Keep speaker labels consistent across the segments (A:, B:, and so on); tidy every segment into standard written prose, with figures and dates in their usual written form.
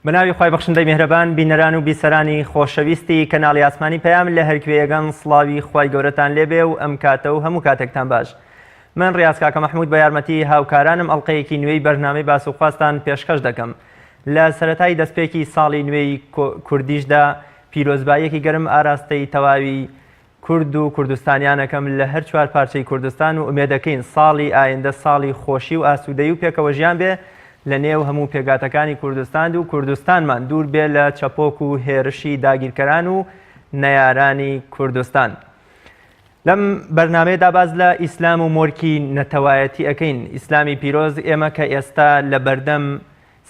A: بە ناوی خوای بەخشندەی میهرەبان بینەران و بیسەرانی خۆشەویستی کەناڵی ئاسمانی پەیام لە هەرکوێیەگەن سڵاوی خوای گەورەتان لێبێ و ئەم کاتە و هەموو کاتێکتان باش من ڕیاز کاکە مەحمود بە یارمەتی هاوکارانم ئەڵلقەیەکی نوێی بەرنامەی باس و خواستان پێشکەش دەکەم لە سەرەتای دەستپێکی ساڵی نوێی کوردیشدا پیرۆزباییەکی گەرم ئاراستەی تەواوی کورد و کوردستانیان ئەکەم لە هەر چوار پارچەی کوردستان و ئومێدەکەین ساڵی ئایندە ساڵی خۆشی و ئاسوودەیی و پێکەوەژیان بێ لە نێو هەموو پێکاتەکانی کوردستاند و کوردستانمان دوور بێ لە چەپۆک و هێرشی داگیرکەران و نەیارانی کوردستان. لەم بەرنامەیەدا باس لە ئیسلام و مۆرکی نەتەوایەتی ئەکەین ئیسلامی پیرۆز ئێمە کە ئێستا لە بەردەم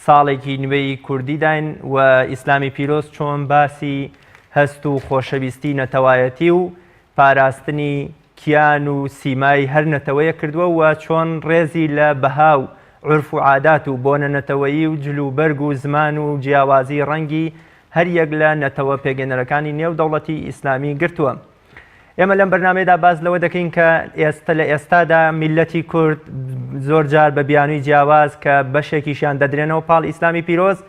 A: ساڵێکی نوێی کوردیداین و ئیسلامی پیرۆز چۆن باسی هەست و خۆشەویستی نەتەوایەتی و پاراستنی کیان و سیمای هەر نەتەوەیەک کردووە و چۆن ڕێزی لە بەها و عورف و عادات و بۆنە نەتەوەیی و جل و بەرگ و زمان و جیاوازی ڕەنگی هەر یەک لە نەتەوە پێکهێنەرەکانی نێو دەوڵەتی ئیسلامی گرتووە. ئێمە لەم بەرنامەیەدا باس لەوە دەکەین کە ئێستا لە ئێستادا میللەتی کورد زۆر جار بە بیانووی جیاواز کە بەشێکیشیان دەدرێنەوە پاڵ ئیسلامی پیرۆز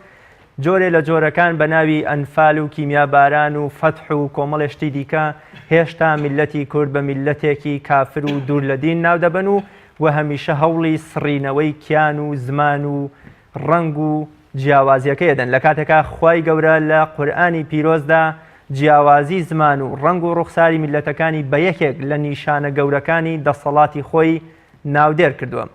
A: جۆرێ لە جۆرەکان بە ناوی ئەنفال و کیمیاباران و فەتح و کۆمەڵێ شتی دیکە هێشتا میللەتی کورد بە میللەتێکی کافر و دوور لە دین ناو دەبەن و و هەمیشە هەوڵی سڕینەوەی کیان و زمان و ڕەنگ و جیاوازیەکەی ئەدەن لە کاتێکا خوای گەورە لە قورئانی پیرۆزدا جیاوازی زمان و ڕەنگ و ڕوخساری میللەتەکانی بە یەکێک لە نیشانە گەورەکانی دەسەڵاتی خۆی ناودێر کردووە.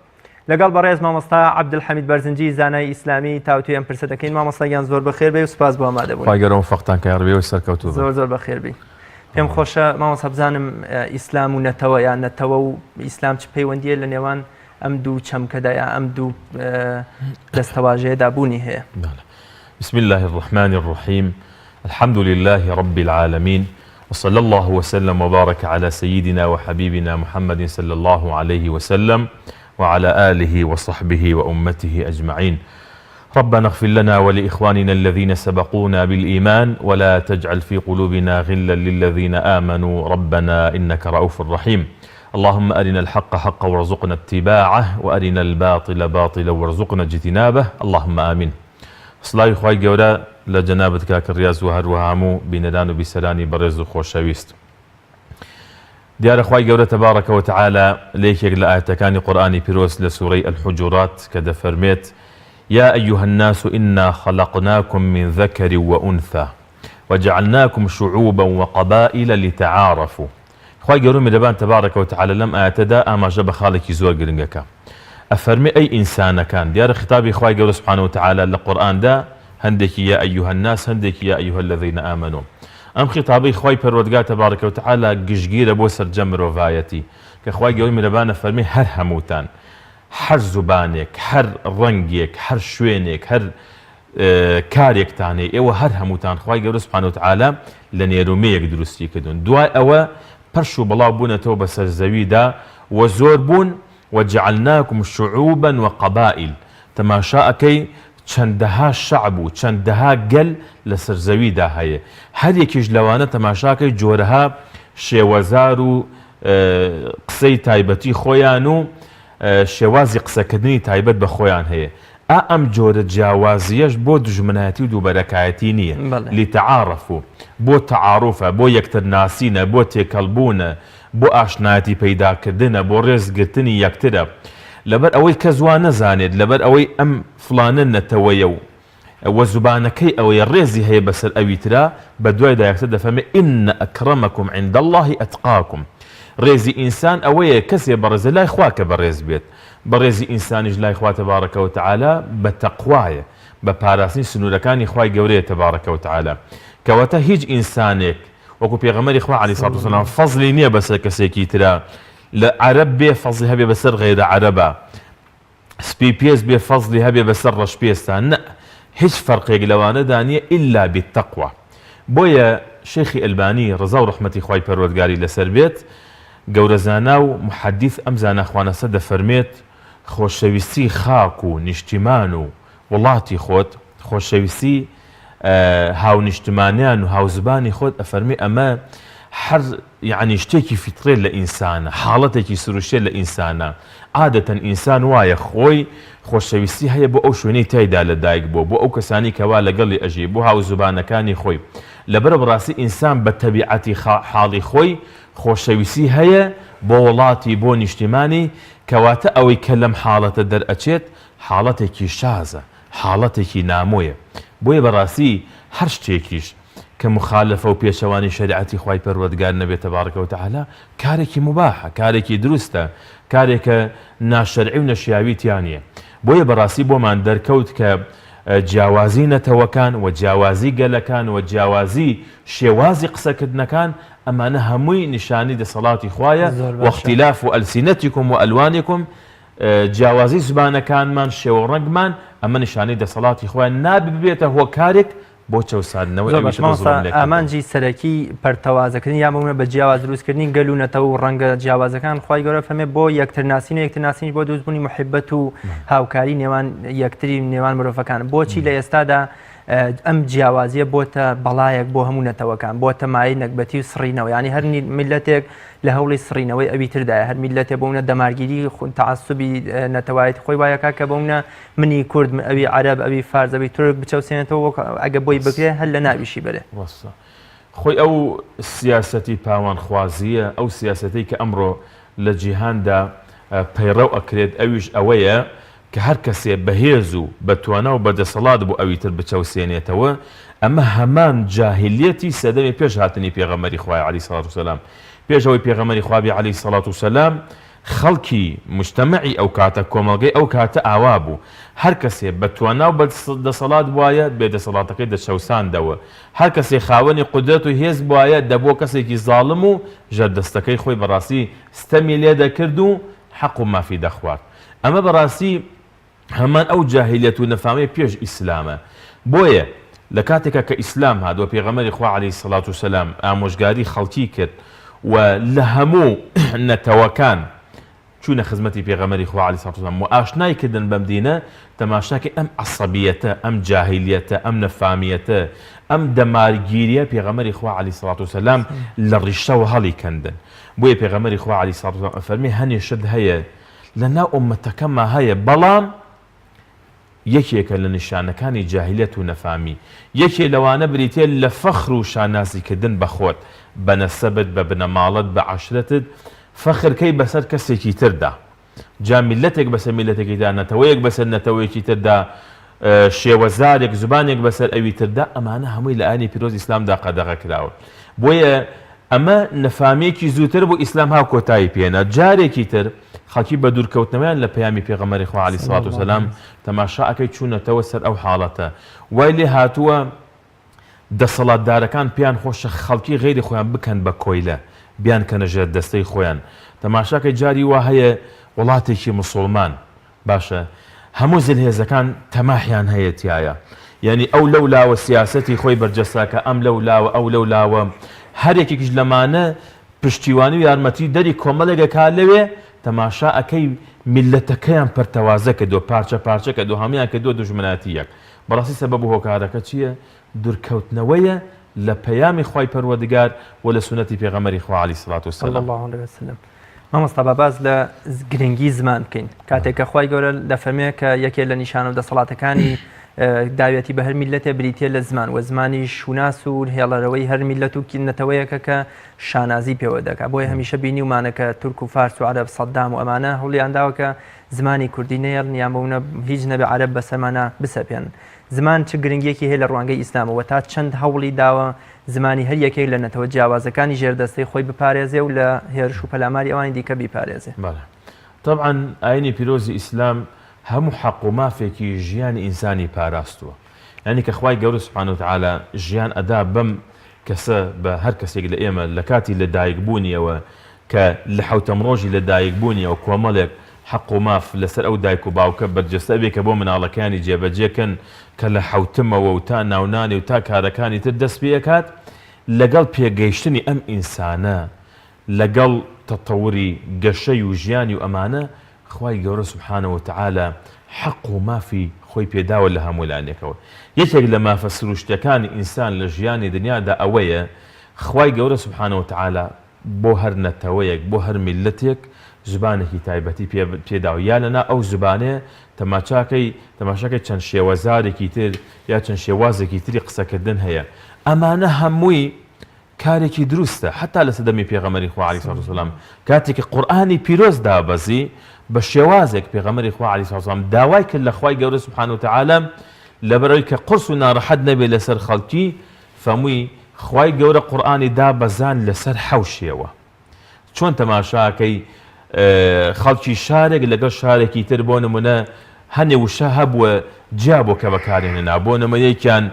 A: لەگەڵ بەڕێز مامۆستا عەبدولحەمید بەرزنجی زانای ئیسلامی تاوتوێ ئەم پرسە دەکەین. مامۆستا گیان زۆر بەخێر بێی و سوپاس بۆ ئامادەبوون.
B: خوای گەورە موفەقتان کا یاڕەبی ئێوەش سەرکەوتوو بن.
A: زۆر زۆر بەخێر بێی. پێم خۆشە مامۆستا بزانم ئیسلام و نەتەوە یان نەتەوە و ئیسلام چ پەیوەندییە لە نێوان ئەم دوو چەمکەدا یا ئەم دوو دەستەواژەیەدا بوونی هەیە.
B: بسم الله الرحمن الرحیم الحمد لله رب العالمین وصلی اللە وسلم وبارک علی سیدنا وحبیبنا محمد صلی اللە علیه وسلم وعلی آله وصحبه وامته اجمعین ربنا اغفر لنا ولإخواننا الذين سبقونا بالإيمان ولا تجعل في قلوبنا غلا للذين آمنوا ربنا إنك رؤوف رحيم اللهم أرنا الحق حقا وارزقنا اتباعه وأرنا الباطل باطلا وارزقنا اجتنابه اللهم آمین سڵاوی خوای گەورە لە جەنابت کاک ڕیاز و هەروەها هەموو بینەران و بیسەرانی بەڕێز و خۆشەویست. دیارە خوای گەورە تبارک و تعالی لە یەکێک لە ئایەتەکانی قورئانی پیرۆز لە سورەی الحجرات کە دەفەرمێت یا ایها الناس انا خلقناکم من ذکر وانثی وجعلناکم شعوبا وقبائل لتعارفوا خوای گەورە و میرەبان تبارک و تعالی لەم ئایەتەدا ئاماژە بە خاڵێکی زۆر گرنگ ئەکا ئەفەرمێ ئەی ئینسانەکان دیارە خیتابی خوای گەورە سبحانە و تعالی لە قورئاندا هەندێکی یا ایها الناس هەندێکی یا ایها الذین آمنوا ئەم خیتابەی خوای پەروەردگار تبارک و تعالی گشتگیرە بۆ سەرجەم مرۆڤایەتی کە خوای گەورە میرەبان ئەفەرمێ هەر هەمووتان هەر زوبانێک هەر ڕەنگێک هەر شوێنێک هەر کارێکتان هەیە ئێوە هەر هەمووتان خوای گەورە سبحانە وتعالی لە نێر و مێیەک دروستی کردوون دوای ئەوە پەرش و بڵاو بوونەتەوە بەسەر زەویدا و زۆر بوون وجعلناکم شعوبا وقبائل تەماشا ئەکەی چەندەها شەعب و چەندەها گەل لەسەر زەویدا هەیە هەر یەکیش لەوانە تەماشاکەی جۆرەها شێوەزار و قسەی تایبەتی خۆیان و شێوازی قسەکردنی تایبەت بە خۆیان هەیە، ئا ئەم جۆرە جیاوازییەش بۆ دوژمنایەتی و دووبەرەکایەتی نییە، لتعارفوا، بۆ تەعاروفە، بۆ یەکتر ناسینە، بۆ تێکەڵبوونە، بۆ ئاشنایەتی پەیداکردنە، بۆ ڕێز گرتنی یەکترە. لەبەر ئەوەی کەس وا نەزانێت لەبەر ئەوەی ئەم فڵانە نەتەوەیە و وە زوبانەکەی ئەوەیە ڕێزی هەیە بەسەر ئەوی ترا بەدوایدا یەکسەر دەفەرمێ ان اکرمکم عند اللە اتقاکم ڕێزی ئینسان ئەوەیە کەسێ بەڕێزە لای خوا کە بەڕێز بێت بەڕێزی ئینسانیش لای خوا تبارک وتعالی بە تەقوایە بە پاراستنی سنورەکانی خوای گەورەیە تبارک وتعالی کەواتە هیچ ئینسانێک وەکو پێغەمبەری خوا علیە الصلوة والسلام فەزلی نیە بەسەر کەسێکی ترا لە عەرەب بێ فەزلی هەبێ بەسەر غەیرە عەرەبا سپی پێست بێ فەزلی هەبێ بەسەر ڕەش پێستا نەء هیچ فەرقێک لەوانەدا نیە الا بالتقوی بۆیە شێخی ئەلبانی ڕەزاو ڕەحمەتی خوای پەروەردگاری لەسەر بێت گەورە زانا و محەدیث ئەم زانا خواناسە دەفەرمێت خۆشەویستی خاک و نیشتیمان و وڵاتی خۆت خۆشەویستی هاونیشتمانیان و هاوزبانی خۆت ئەفەرمێ ئەمە هەر یەعنی شتێکی فیتڕێ لە ئینسانە حاڵەتێکی سروشتیە لە ئینسانە. عادەتەن ئینسان وایە خۆی خۆشەویستی هەیە بۆ ئەو شوێنەی تیایدا لە دایک بووە، بۆ ئەو کەسانەی کەوا لەگەڵی ئەژی، بۆ هاوزوبانەکانی خۆی. لەبەرئەوە بەڕاستی ئینسان بە تەبیعەتی حاڵی خۆی خۆشەویستی هەیە بۆ وڵاتی، بۆ نیشتیمانی، کەواتە ئەوەی کە لەم حاڵەتە دەرئەچێت حاڵەتێکی شازە، حاڵەتێکی نامۆیە. بۆیە بەڕاستی هەر شتێکیش کە موخالەفە و پێچەوانەی شەریعەتی خوای پەروەردگار نەبێت تبارک و تعالی کارێکی موباحە، کارێکی دروستە، کارێکە ناشەرعی و نەشیاوی تیا نییە. بۆیە بەڕاستی بۆمان دەرکەوت کە جیاوازی نەتەوەکان و جیاوازی گەلەکان و جیاوازی شێوازی قسەکردنەکان ئەمانە هەمووی نیشانەی دەسەڵاتی خوایە،
A: زۆر باشە.
B: واختلاف السنتکم والوانکم، جیاوازی زمانەکانمان، شێوە و ڕەنگمان، ئەمە نیشانەی دەسەڵاتی خوایە، نابێ ببێتە هۆکارێک بۆ چەوساندنەوەی
A: زۆر
B: ئەوی
A: باش
B: تر و
A: مامۆستا،
B: زوڵم لێکردن.
A: ئامانجی سەرەکی پەرتەوازەکردن یان بۆ نموونە بە جیاواز دروستکردنی گەل و نەتەوە و ڕەنگە جیاوازەکان خوای گەورە فەرمێ بۆ یەکترناسین و یەکترناسینیش بۆ دروستبوونی موحیبەت و هاوکاری نێوان یەکتری نێوان مرۆڤەکان بۆچی لە ئێستادا ئەم جیاوازیە بۆتە بەڵایەک بۆ هەموو نەتەوەکان بۆتە مایەی نەگبەتی و سڕینەوە یعنی هەر میلەتێک لە هەوڵی سڕینەوەی ئەوی تردایە هەر میلەتێ بۆ نموونە دەمارگیری تەعەسوبی نەتەوایەتی خۆی وایەکا کە بۆ نموونە منی کورد ئەوی عەرەب ئەوی فارس ئەوی تورک بچەوسێنێتەوە وەک ئەگە بۆی بکرێ هەر لە ناویشی بەرێ.
B: ڕاستە. خۆی ئەو سیاسەتی پاوانخوازییە، ئەو سیاسەتەی کە ئەمڕۆ لە جیهاندا پەیڕەو ئەکرێت ئەویش ئەوەیە کە هەر کەسێ بەهێز و بە توانا و بە دەسەڵات بوو ئەوی تر بچەوسێنێتەوە، ئەمە هەمان جاهیلیەتی سەردەمی پێش هاتنی پێغەمبەری خوایە علیە سڵات و سلام. پێش ئەوەی پێغەمبەری خوا بێ علیە سڵات و سلام خەڵکی موجتەمەعی ئەو کاتە، کۆمەڵگەی ئەو کاتە ئاوا بوو. هەر کەسێ بە توانا و بە دەسەڵات بوایە بێ دەسەڵاتەکەی دەچەوساندەوە. هەر کەسێ خاوەنی قودرەت و هێز بوایە دەبووە کەسێکی زاڵم و ژێردەستەکەی خۆی بەڕاستی ستەمی لێ دەکرد و حەق و مافی دەخوارد. ئەمە بەڕاستی هەمان ئەو جاهیلیەت و نەفامیە پێش ئیسلامە. بۆیە لە کاتێکا کە ئیسلام هات و پێغەمبەری خوا علیە سڵات و سلام ئامۆژگاری خەڵکی کرد و لە هەموو نەتەوەکان چوونە خزمەتی پێغەمبەری خوا علیە سڵات و سلام و ئاشنای کردن بەم دینە، تەماشاکەی ئەم عەسەبیەتە، ئەم جاهیلیەتە، ئەم نەفامیەتە، ئەم دەمارگیریە پێغەمبەری خوا علیە سڵات و سلام لە ڕیشەوە هەڵی کەندن. بۆیە پێغەمبەری خوا علیە سڵات و سلام ئەفەرمێ هەنێ شت هەیە لە ناو ئوممەتەکەما هەیە بەڵام یەکێکە لە نیشانەکانی جاهیلیەت و نەفامی، یەکێ لەوانە بریتیە لە فەخر و شانازی کردن بە خۆت، بە نەسەبت، بە بنەماڵەت، بە عەشرەتت، فەخر کەی بەسەر کەسێکی تردا، جا میللەتێک بەسەر میللەتێکی تردا، نەتەوەیەک بەسەر نەتەوەیەکی تردا، شێوەزارێک، زبانێک بەسەر ئەوی تردا، ئەمانە هەمووی لە ئاینی پیرۆزی ئیسلامدا قەدەغە کراوە. بۆیە ئەمە نەفامیەکی زووتر بوو ئیسلام ها کۆتایی پێنا جارێکی تر خەڵکی بە دوورکەوتنەوەیان لە پەیامی پێغەمبەری خوا عەلەیهی سڵات و سەلام تەماشا ئەکەی چوونەتەوە سەر ئەو حاڵەتە وای لێ هاتووە دەسەڵاتدارەکان پێیان خۆشە خەڵکی غەیری خۆیان بکەن بە کۆیلە بیانکەنە ژێر دەستەی خۆیان تەماشاکەی جاری وا هەیە وڵاتێکی مسوڵمان باشە هەموو زلهێزەکان تەماحیان هەیە تیایا یانی ئەو لەو لاوە سیاسەتی خۆی بەرجەستەکا ئەم لەو لاوە ئەو لەو لاوە هەر یەکێکیش لەمانە پشتیوانی و یارمەتی دەری کۆمەڵێک ئەکا لەوێ تەماشا ئەکەی میللەتەکەیان پەرتەوازە کردوە پارچە پارچە کردوە هەموویان کردوە دوژمنایەتی یەک بەڕاستی سەبەب و هۆکارەکە چیە دورکەوتنەوەیە لە پەیامی خوای پەروەردگار و لە سوننەتی پێغەمبەری خوا علیە الصلوە
A: والسلام. صلی اللە علیە وسلم. مامۆستا با باس لە گرنگی زمان بکەین کاتێک کە خوای گەورە دەفەرمێ کە یەکێ لە نیشانە و دەسەڵاتەکانی داوێتی بە هەر میلەتێ بریتە لە زمان و زمانی شوناس و هێڵەرەوەی هەر میلەت و نەتەوەیەکە کە شانازی پێوە دەکات بۆیە هەمیشە بینیومانە کە تورک و فارس و عەرەب سەدام و ئەمانە هەوڵیان داوە کە زمانی کوردی نەیەڵن یان بۆ نموونە هیچ نەبێ عەرەب بەسەرمانە بسەپێن زمان چ گرنگیەکی هەیە لە ڕوانگەی ئیسلامەوە تا چەند هەوڵی داوە زمانی هەر یەکێک لە نەتەوە جیاوازەکانی ژێردەستەی خۆی بپارێزێ و لە هێرش و پەلاماری ئەوانی دیکە بیپارێزێ.
B: بەڵێ تەبعەن ئاینی پیرۆزی ئیسلام هەموو حەق و مافێکی ژیانی ئینسانی پاراستووە یانی کە خوای گەورە سبحانە وتعالی ژیان ئەدا بەم کەسە بە هەر کەسێک لە ئێمە لە کاتی لە دایک بوونیەوە کە لە حەوتەم ڕۆژی لە دایک بوونیەوە کۆمەڵێک حەق و ماف لەسەر ئەو دایک و باوکە بەرجەستە ئەبێ کە بۆ مناڵەکەیانی جێبەجێ کەن کە لە حەوتمەوە و تا ناونانی و تا کارەکانی تر دەست پێ ئەکات لەگەڵ پێگەیشتنی ئەم ئینسانە لەگەڵ تەتەوری گەشەی و ژیانی و ئەمانە خوای گەورە سبحانە وتعالی حەق و مافی خۆی پێداوە لە هەموو لایەنێکەوە یەکێک لە مافە سروشتیەکانی ئینسان لە ژیانی دنیادا ئەوەیە خوای گەورە سبحانە وتعالی. بۆ هەر نەتەوەیەک بۆ هەر میللەتێک زبانێکی تایبەتی پێ پێداوە یا لەنا ئەو زبانەیە تەماچاکەی تەماشاکەی چەند شێوەزارێکی تر یا چەند شێوازێکی تری قسەکردن هەیە ئەمانە هەمووی کارێکی دروستە حەتا لە سەدەمی پێغەمبەری خوا علیە سڵات وسلام کاتێک کە قورئانی پیرۆز دابەزی بە شێوازێک پێغەمبەری خوا علیە سڵات وسلام داوای کرد لە خوای گەورە سبحانە وتعالی لەبەرئەوەی کە قورس و ناڕەحەت نەبێت لەسەر خەڵکی فەمووی خوای گەورە قورئانی دابەزاند لەسەر حەو شێوە چۆن تەماشاکەی خەڵکی شارێک لەگەڵ شارێکی تر بۆ نمونە هەنێ وشە هەبووە جیا بۆ کە بەکارێنێنا بۆ نمونە یەکیان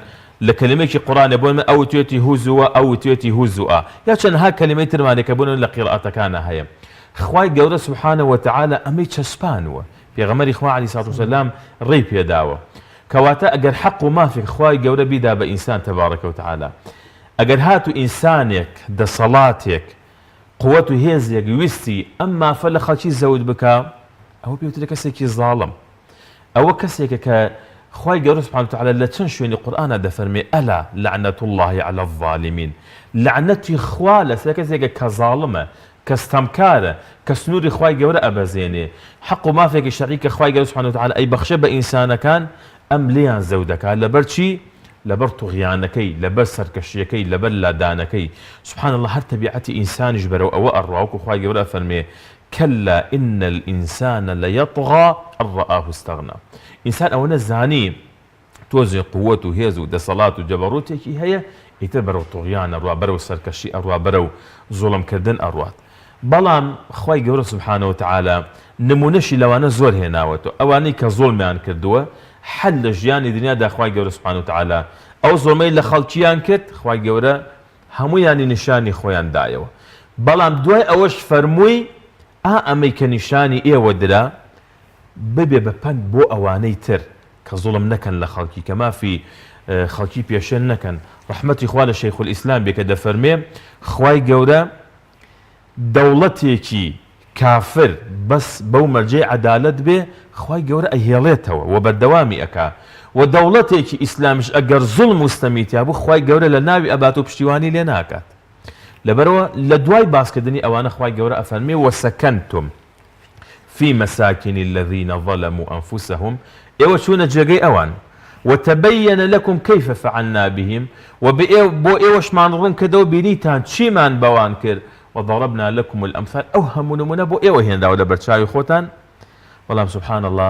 B: لە کەلمێکی قورئانێ بۆ نمونە ئەو وتوێتی هوزوە ئەو وتوێتی هوزوئە یا چەندها کەلمەی ترمانێ کە بۆ نمونە لە قیرئەتەکانا هەیە خوای گەورە سبحانە وتعالی ئەمەی چەسپانوە پێغەمبەری خوا علیە سڵات وسلام ڕێی پێداوە کەواتە ئەگەر حەق و مافێک خوای گەورە بیدا بە ئینسان تبارک وتعالی ئەگەر هاتوو ئینسانێک، دەسەڵاتێک، قوت و هێزێک ویستی ئەم مافە لە خەڵکی زەوت بکا، ئەوە پێوترێ کەسێکی زاڵم. ئەوە کەسێکە کە خوای گەورە سبحانە وتعالی لە چەند شوێنی قورئانا دەفەرمێ الا لعنە اللە علی الظالمین لەعنەتی خوا لەسەر کەسێکە کە زاڵمە، کە ستەمکارە، کە سنووری خوای گەورە ئەبەزێنێ، حەق و مافێکی شەرعی کە خوای گەورە سبحانە وتعالی ئەیبەخشێ بە ئینسانەکان، ئەم لێیان زەوت دەکات لەبەر چی؟ لەبەر طوغیانەکەی، لەبەر سەرکەشیەکەی، لەبەر لادانەکەی، سبحان اللە هەر تەبیعەتی ئینسانیش بەرەو ئەوە ئەڕوا وەکو خوای گەورە ئەفەرموێ، کلا ان الانسان لیطغی ان رآه استغنی، ئینسان ئەوەنە زانی تۆزێ قوت و هێز و دەسەڵات و جەبەڕوتێکی هەیە ئیتر بەرەو طوغیان ئەڕوا، بەرەو سەرکەشی ئەڕوا، بەرەو زوڵم کردن ئەڕوات. بەڵام خوای گەورە سبحانە وتعالی نمونەشی لەوانە زۆر هێناوەتەوە ئەوانەی کە زوڵمیان کردووە حەل لە ژیانی دنیادا خوای گەورە سبحانە وتعالی ئەو زوڵمەی لە خەڵکیان کرد خوای گەورە هەموویانی نیشانی خۆیان دایەوە بەڵام دوای ئەوەش فەرمووی ئا ئەمەی کە نیشانی ئێوە درا ببێ بە پەند بۆ ئەوانەی تر کە زوڵم نەکەن لە خەڵکی کە مافی خەڵکی پێشێل نەکەن ڕەحمەتی خوا لە شەیخ الئیسلام بێ کە دەفەرمێ خوای گەورە دەوڵەتێکی کافر بەس بەو مەرجەی عەدالەت بێ خوای گەورە ئەیهێڵێتەوە و بەردەوامی ئەکا و دەوڵەتێکی ئیسلامیش ئەگەر زوڵم و ستەمی تیا بوو خوای گەورە لە ناوی ئەبات و پشتیوانی لێ ناکات لەبەرئەوە لە دوای باسکردنی ئەوانە خوای گەورە ئەفەرمێ وسکنتم فی مساکن الذین ظلموا انفسهم ئێوە چوونە جێگەی ئەوان، وتبین لکم کیف فعلنا بهم و بۆ ئێوەشمان ڕوون کردەوە بینیتان چیمان بەوان کرد، وضربنا لکم الامثال ئەو هەموو نموونە بۆ ئێوە هێنراوە لەبەرچاوی خۆتان، بەڵام سبحان اللە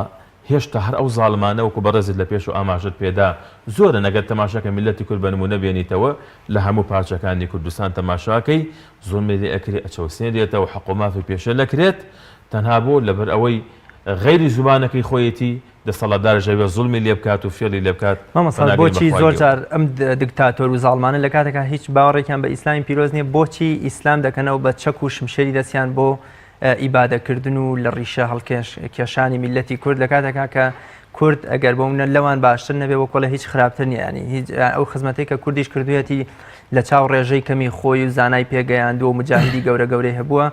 B: هێشتا هەر ئەو زاڵمانە وەکو بەڕێزت لە پێشەوە ئاماژەت پێدا زۆرن ئەگەر تەماشاکەی میللەتی کورد بە نموونە بێنیتەوە لە هەموو پارچەکانی کوردستان تەماشاکەی زوڵمی لێ ئەکرێ ئەچەوسێنرێتەوە حەق و مافی پێشێل ئەکرێت تەنها بۆ لەبەر ئەوەی غەیری زوبانەکەی خۆیەتی دەسەڵاتدارش ئەوێ زوڵمی لێ بکات و فێڵی لێ بکات
A: مامۆستا
B: پەناگەی
A: بۆچی
B: بەخوای
A: زۆر
B: گەورە.
A: جار ئەم دکتاتۆر و زاڵمانە لە کاتێکا هیچ باوەڕێکیان بە ئیسلامی پیرۆز نییە بۆچی ئیسلام دەکەنەوە بە چەک و شمشێری دەستیان بۆ ئیبادەکردن و لە ڕیشە هەڵکێشانی میللەتی کورد لە کاتێکا کە کورد ئەگەر بۆ منە لەوان باشتر نەبێ وەکۆڵە هیچ خراپتر نییە ینی هیچ ئەو خزمەتێک کە کوردیش کردویەتی لە چاو ڕێژەی کەمی خۆی و زانای پێگەیاندووە و مجاهدی گەورە گەورەی هەبووە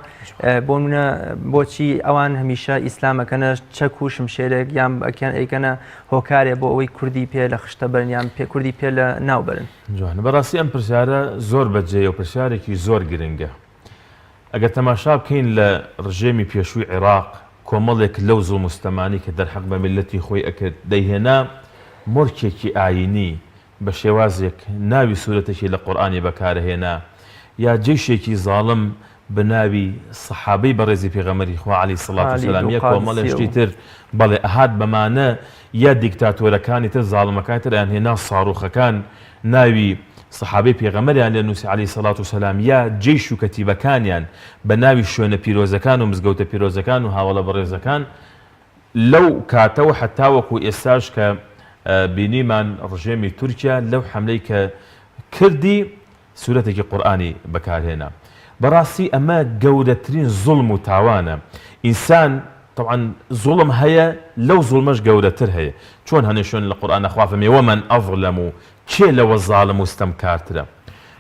A: بۆ منە بۆچی ئەوان هەمیشە ئیسلامەکەنە چەک و شمشێرێک یان ئەکیان ئەیکەنە هۆکارێ بۆ ئەوەی کوردی پێ لە خشتە بەرن یان پێ کوردی پێ لە ناو بەرن.
B: جوانە بەڕاستی ئەم پرسیارە زۆر بەجێیە و پرسیارێکی زۆر گرنگە. ئەگەر تەماشا بکەین لە ڕژێمی پێشووی عێراق کۆمەڵێک لەو زوڵم و ستەمانەی کە دەرحەق بە میللەتی خۆی ئەکرد دەیهێنا مۆرکێکی ئایینی بە شێوازێک ناوی سورەتێکی لە قورئانی بەکارەهێنا یا جەیشێکی زاڵم بە ناوی سەحابەی بەڕێزی پێغەمبەری خوا علیە سڵات و سلام یا کۆمەڵێ شتی تر بەڵێ ئەهات بەمانە یا دیکتاتۆرەکانی تر زاڵمەکانی تر ئەیانهێنا ساروخەکان ناوی سەحابەی پێغەمبەریان لێ نووسی علیە سڵات و سلام یا جەیش و کەتیبەکانیان بە ناوی شوێنە پیرۆزەکان و مزگەوتە پیرۆزەکان و هاوەڵە بەڕێزەکان لەو کاتەوە هەتاوەکو ئێستاش کە بینیمان ڕژێمی تورکیا لەو حەملەی کە کردی سورەتێکی قورئانی بەکارهێنا بەڕاستی ئەمە گەورەترین زوڵم و تاوانە ئینسان تەبعەن زوڵم هەیە لەو زوڵمەش گەورەتر هەیە چۆن هەنێ شوێن لە قورئانا خوا فەرمی ومن اظلم کێ لەوە زاڵم و ستەمکارترە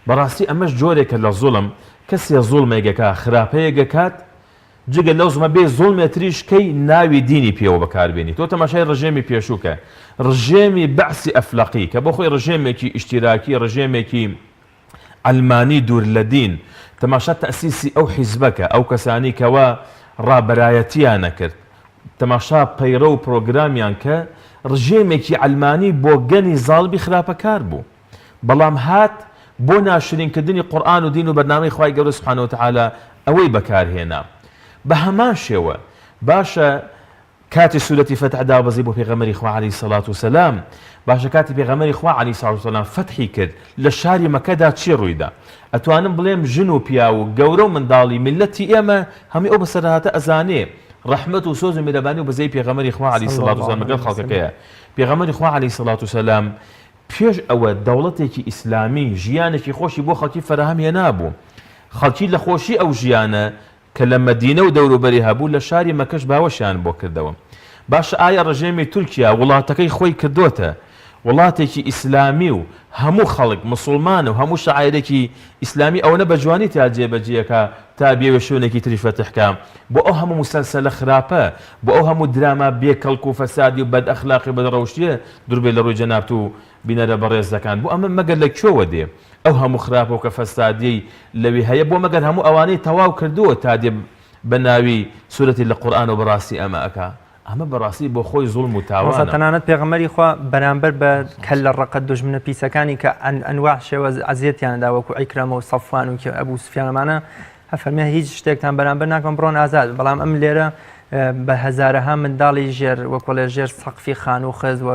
B: بەڕاستی ئەمەش جۆرێکە لە زوڵم کەسێ زوڵمێک ئەکا خراپەیەک ئەکات جگە لەو زوڵمە بێ زوڵمێ تریش کەی ناوی دینی پێوە بەکار بێنی تۆ تەماشای ڕژێمی پێشوو کە ڕژێمی بەعسی ئەفلەقی کە بۆ خۆی ڕژێمێکی ئیشتیراکی ڕژێمێکی. عەلمانی دوور لە دین، تەماشا تەئسیسی ئەو حیزبە کە، ئەو کەسانەی کەوا ڕابەرایەتیان ئەکرد، تەماشا پەیڕەو و پرۆگرامیان کە، ڕژێمێکی عەلمانی بۆگەنی زاڵبی خراپەکار بوو. بەڵام هات بۆ ناشرین کردنی قورئان و دین و بەرنامەی خوای گەورە سبحانە وتعالی ئەوەی بەکار هێنا. بە هەمان شێوە باشە کاتی سورەتی فەتح دابەزی بۆ پێغەمبەری خوا علیە سەڵات و سەلام، باشە کاتی پێغەمبەری خوا علیە سەڵات و سەلام فەتحی کرد لە شاری مەکەدا چی ڕوویدا؟ ئەتوانم بڵێم ژن و پیاو و گەورە و منداڵی میللەتی ئێمە هەمووی ئەو بەسەرهاتە ئەزانێ ڕەحمەت و سۆز و میرەبانی و بەزەیی پێغەمبەری خوا علیە سەڵات و سەلام لەگەڵ خەڵکەکەیە. پێغەمبەری خوا علیە سەڵات و سەلام پێش ئەوە دەوڵەتێکی ئیسلامی ژیانێکی خۆشی بۆ خەڵکی فەراهەم هێنابوو خەڵکی لە خۆشی ئەو ژیانە کە لە مەدینە و دەوروبەری هەبوو لە شاری مەکەش باوەشیان بۆ کردەوە. باشە ئایا ڕژێمی تورکیا وڵاتەکەی خۆی کردۆتە وڵاتێکی ئیسلامی و هەموو خەڵک مسوڵمانە و هەموو شەعایرێکی ئیسلامی ئەوەنە بە جوانی تیا جێبەجێکا تا بیەوێ شوێنێکی تریش فەتح کا؟ بۆ ئەو هەموو موسەلسەلە خراپە، بۆ ئەو هەموو دراما بێ کەڵک و فەسادی و بەد ئەخلاقی و بەد ڕەوشتیە دوربێ لە ڕووی جەنابت و بینەرە بەڕێزەکان بۆ ئەمە مەگەر لە کوێوە دێ ئەو هەموو خراپە و کەفەسادیەی لەوێ هەیە بۆ مەگەر هەموو ئەوانەی تەواو کردووە تا دێ بە ناوی سورەتی لە قورئانەوە بەڕاستی ئەمە ئەکا ئەمە بەڕاستی بۆ خۆی زوڵم و
A: مامۆستا
B: تاوانە.
A: تەنانەت پێغەمبەری خوا بەرامبەر بە کەللە ڕەقە دوژمنە پیسەکانی کە ئەنواع شێوە ئەزیەتیان ئەدا وەکو عیکرەمە و سەفوان و ئەبو سوفیان ئەمانە ئەفەرمێ هیچ شتێکتان بەرامبەر ناکەم بڕۆن ئازاد بەڵام ئەم لێرە بە هەزارەها منداڵی ژێر وەکۆڵێ ژێر سەقفی خانوو خز و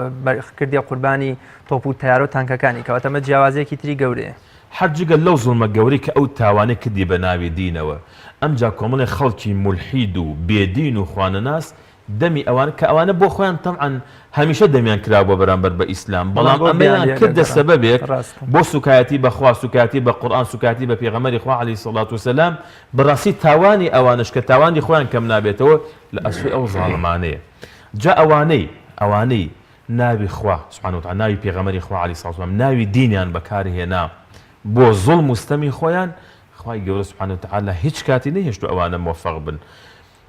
A: کردیە قوربانی تۆپ و تەیارە و تانکەکانی کەواتە ئەمە جیاوازیەکی تری گەورەیە.
B: هەر جگە لەو زوڵمە گەورەی کە ئەو تاوانەی کردی بە ناوی دینەوە ئەمجا کۆمەڵێ خەڵکی مولحید و بێ دین و خوانەناس دەمی ئەوان کە ئەوانە بۆ خۆیان تەبعەن هەمیشە دەمیان کرابووە بەرامبەر بە ئیسلام
A: بەڵام
B: بەڵام
A: بۆ
B: ئەمەیان
A: بیان لێ
B: کردە
A: دەگەڕا
B: سەبەبێک
A: ڕاستە.
B: بۆ سوکایەتی بە خوا سوکایەتی بە قورئان سوکایەتی بە پێغەمبەری خوا علیە سڵات وسلام بەڕاستی تاوانی ئەوانەش کە تاوانی خۆیان کەم نابێتەوە لە ئەستۆی ئەو زاڵمانەیە جا ئەوانەی ئەوانەی ناوی خوا سبحانە وتعالی ناوی پێغەمبەری خوا علیە سڵات وسلام ناوی دینیان بەکار هێنا بۆ زوڵم و ستەمی خۆیان خوای گەورە سبحانە وتعالی هیچ کاتی نەهێشتوە ئەوانە مۆفەق بن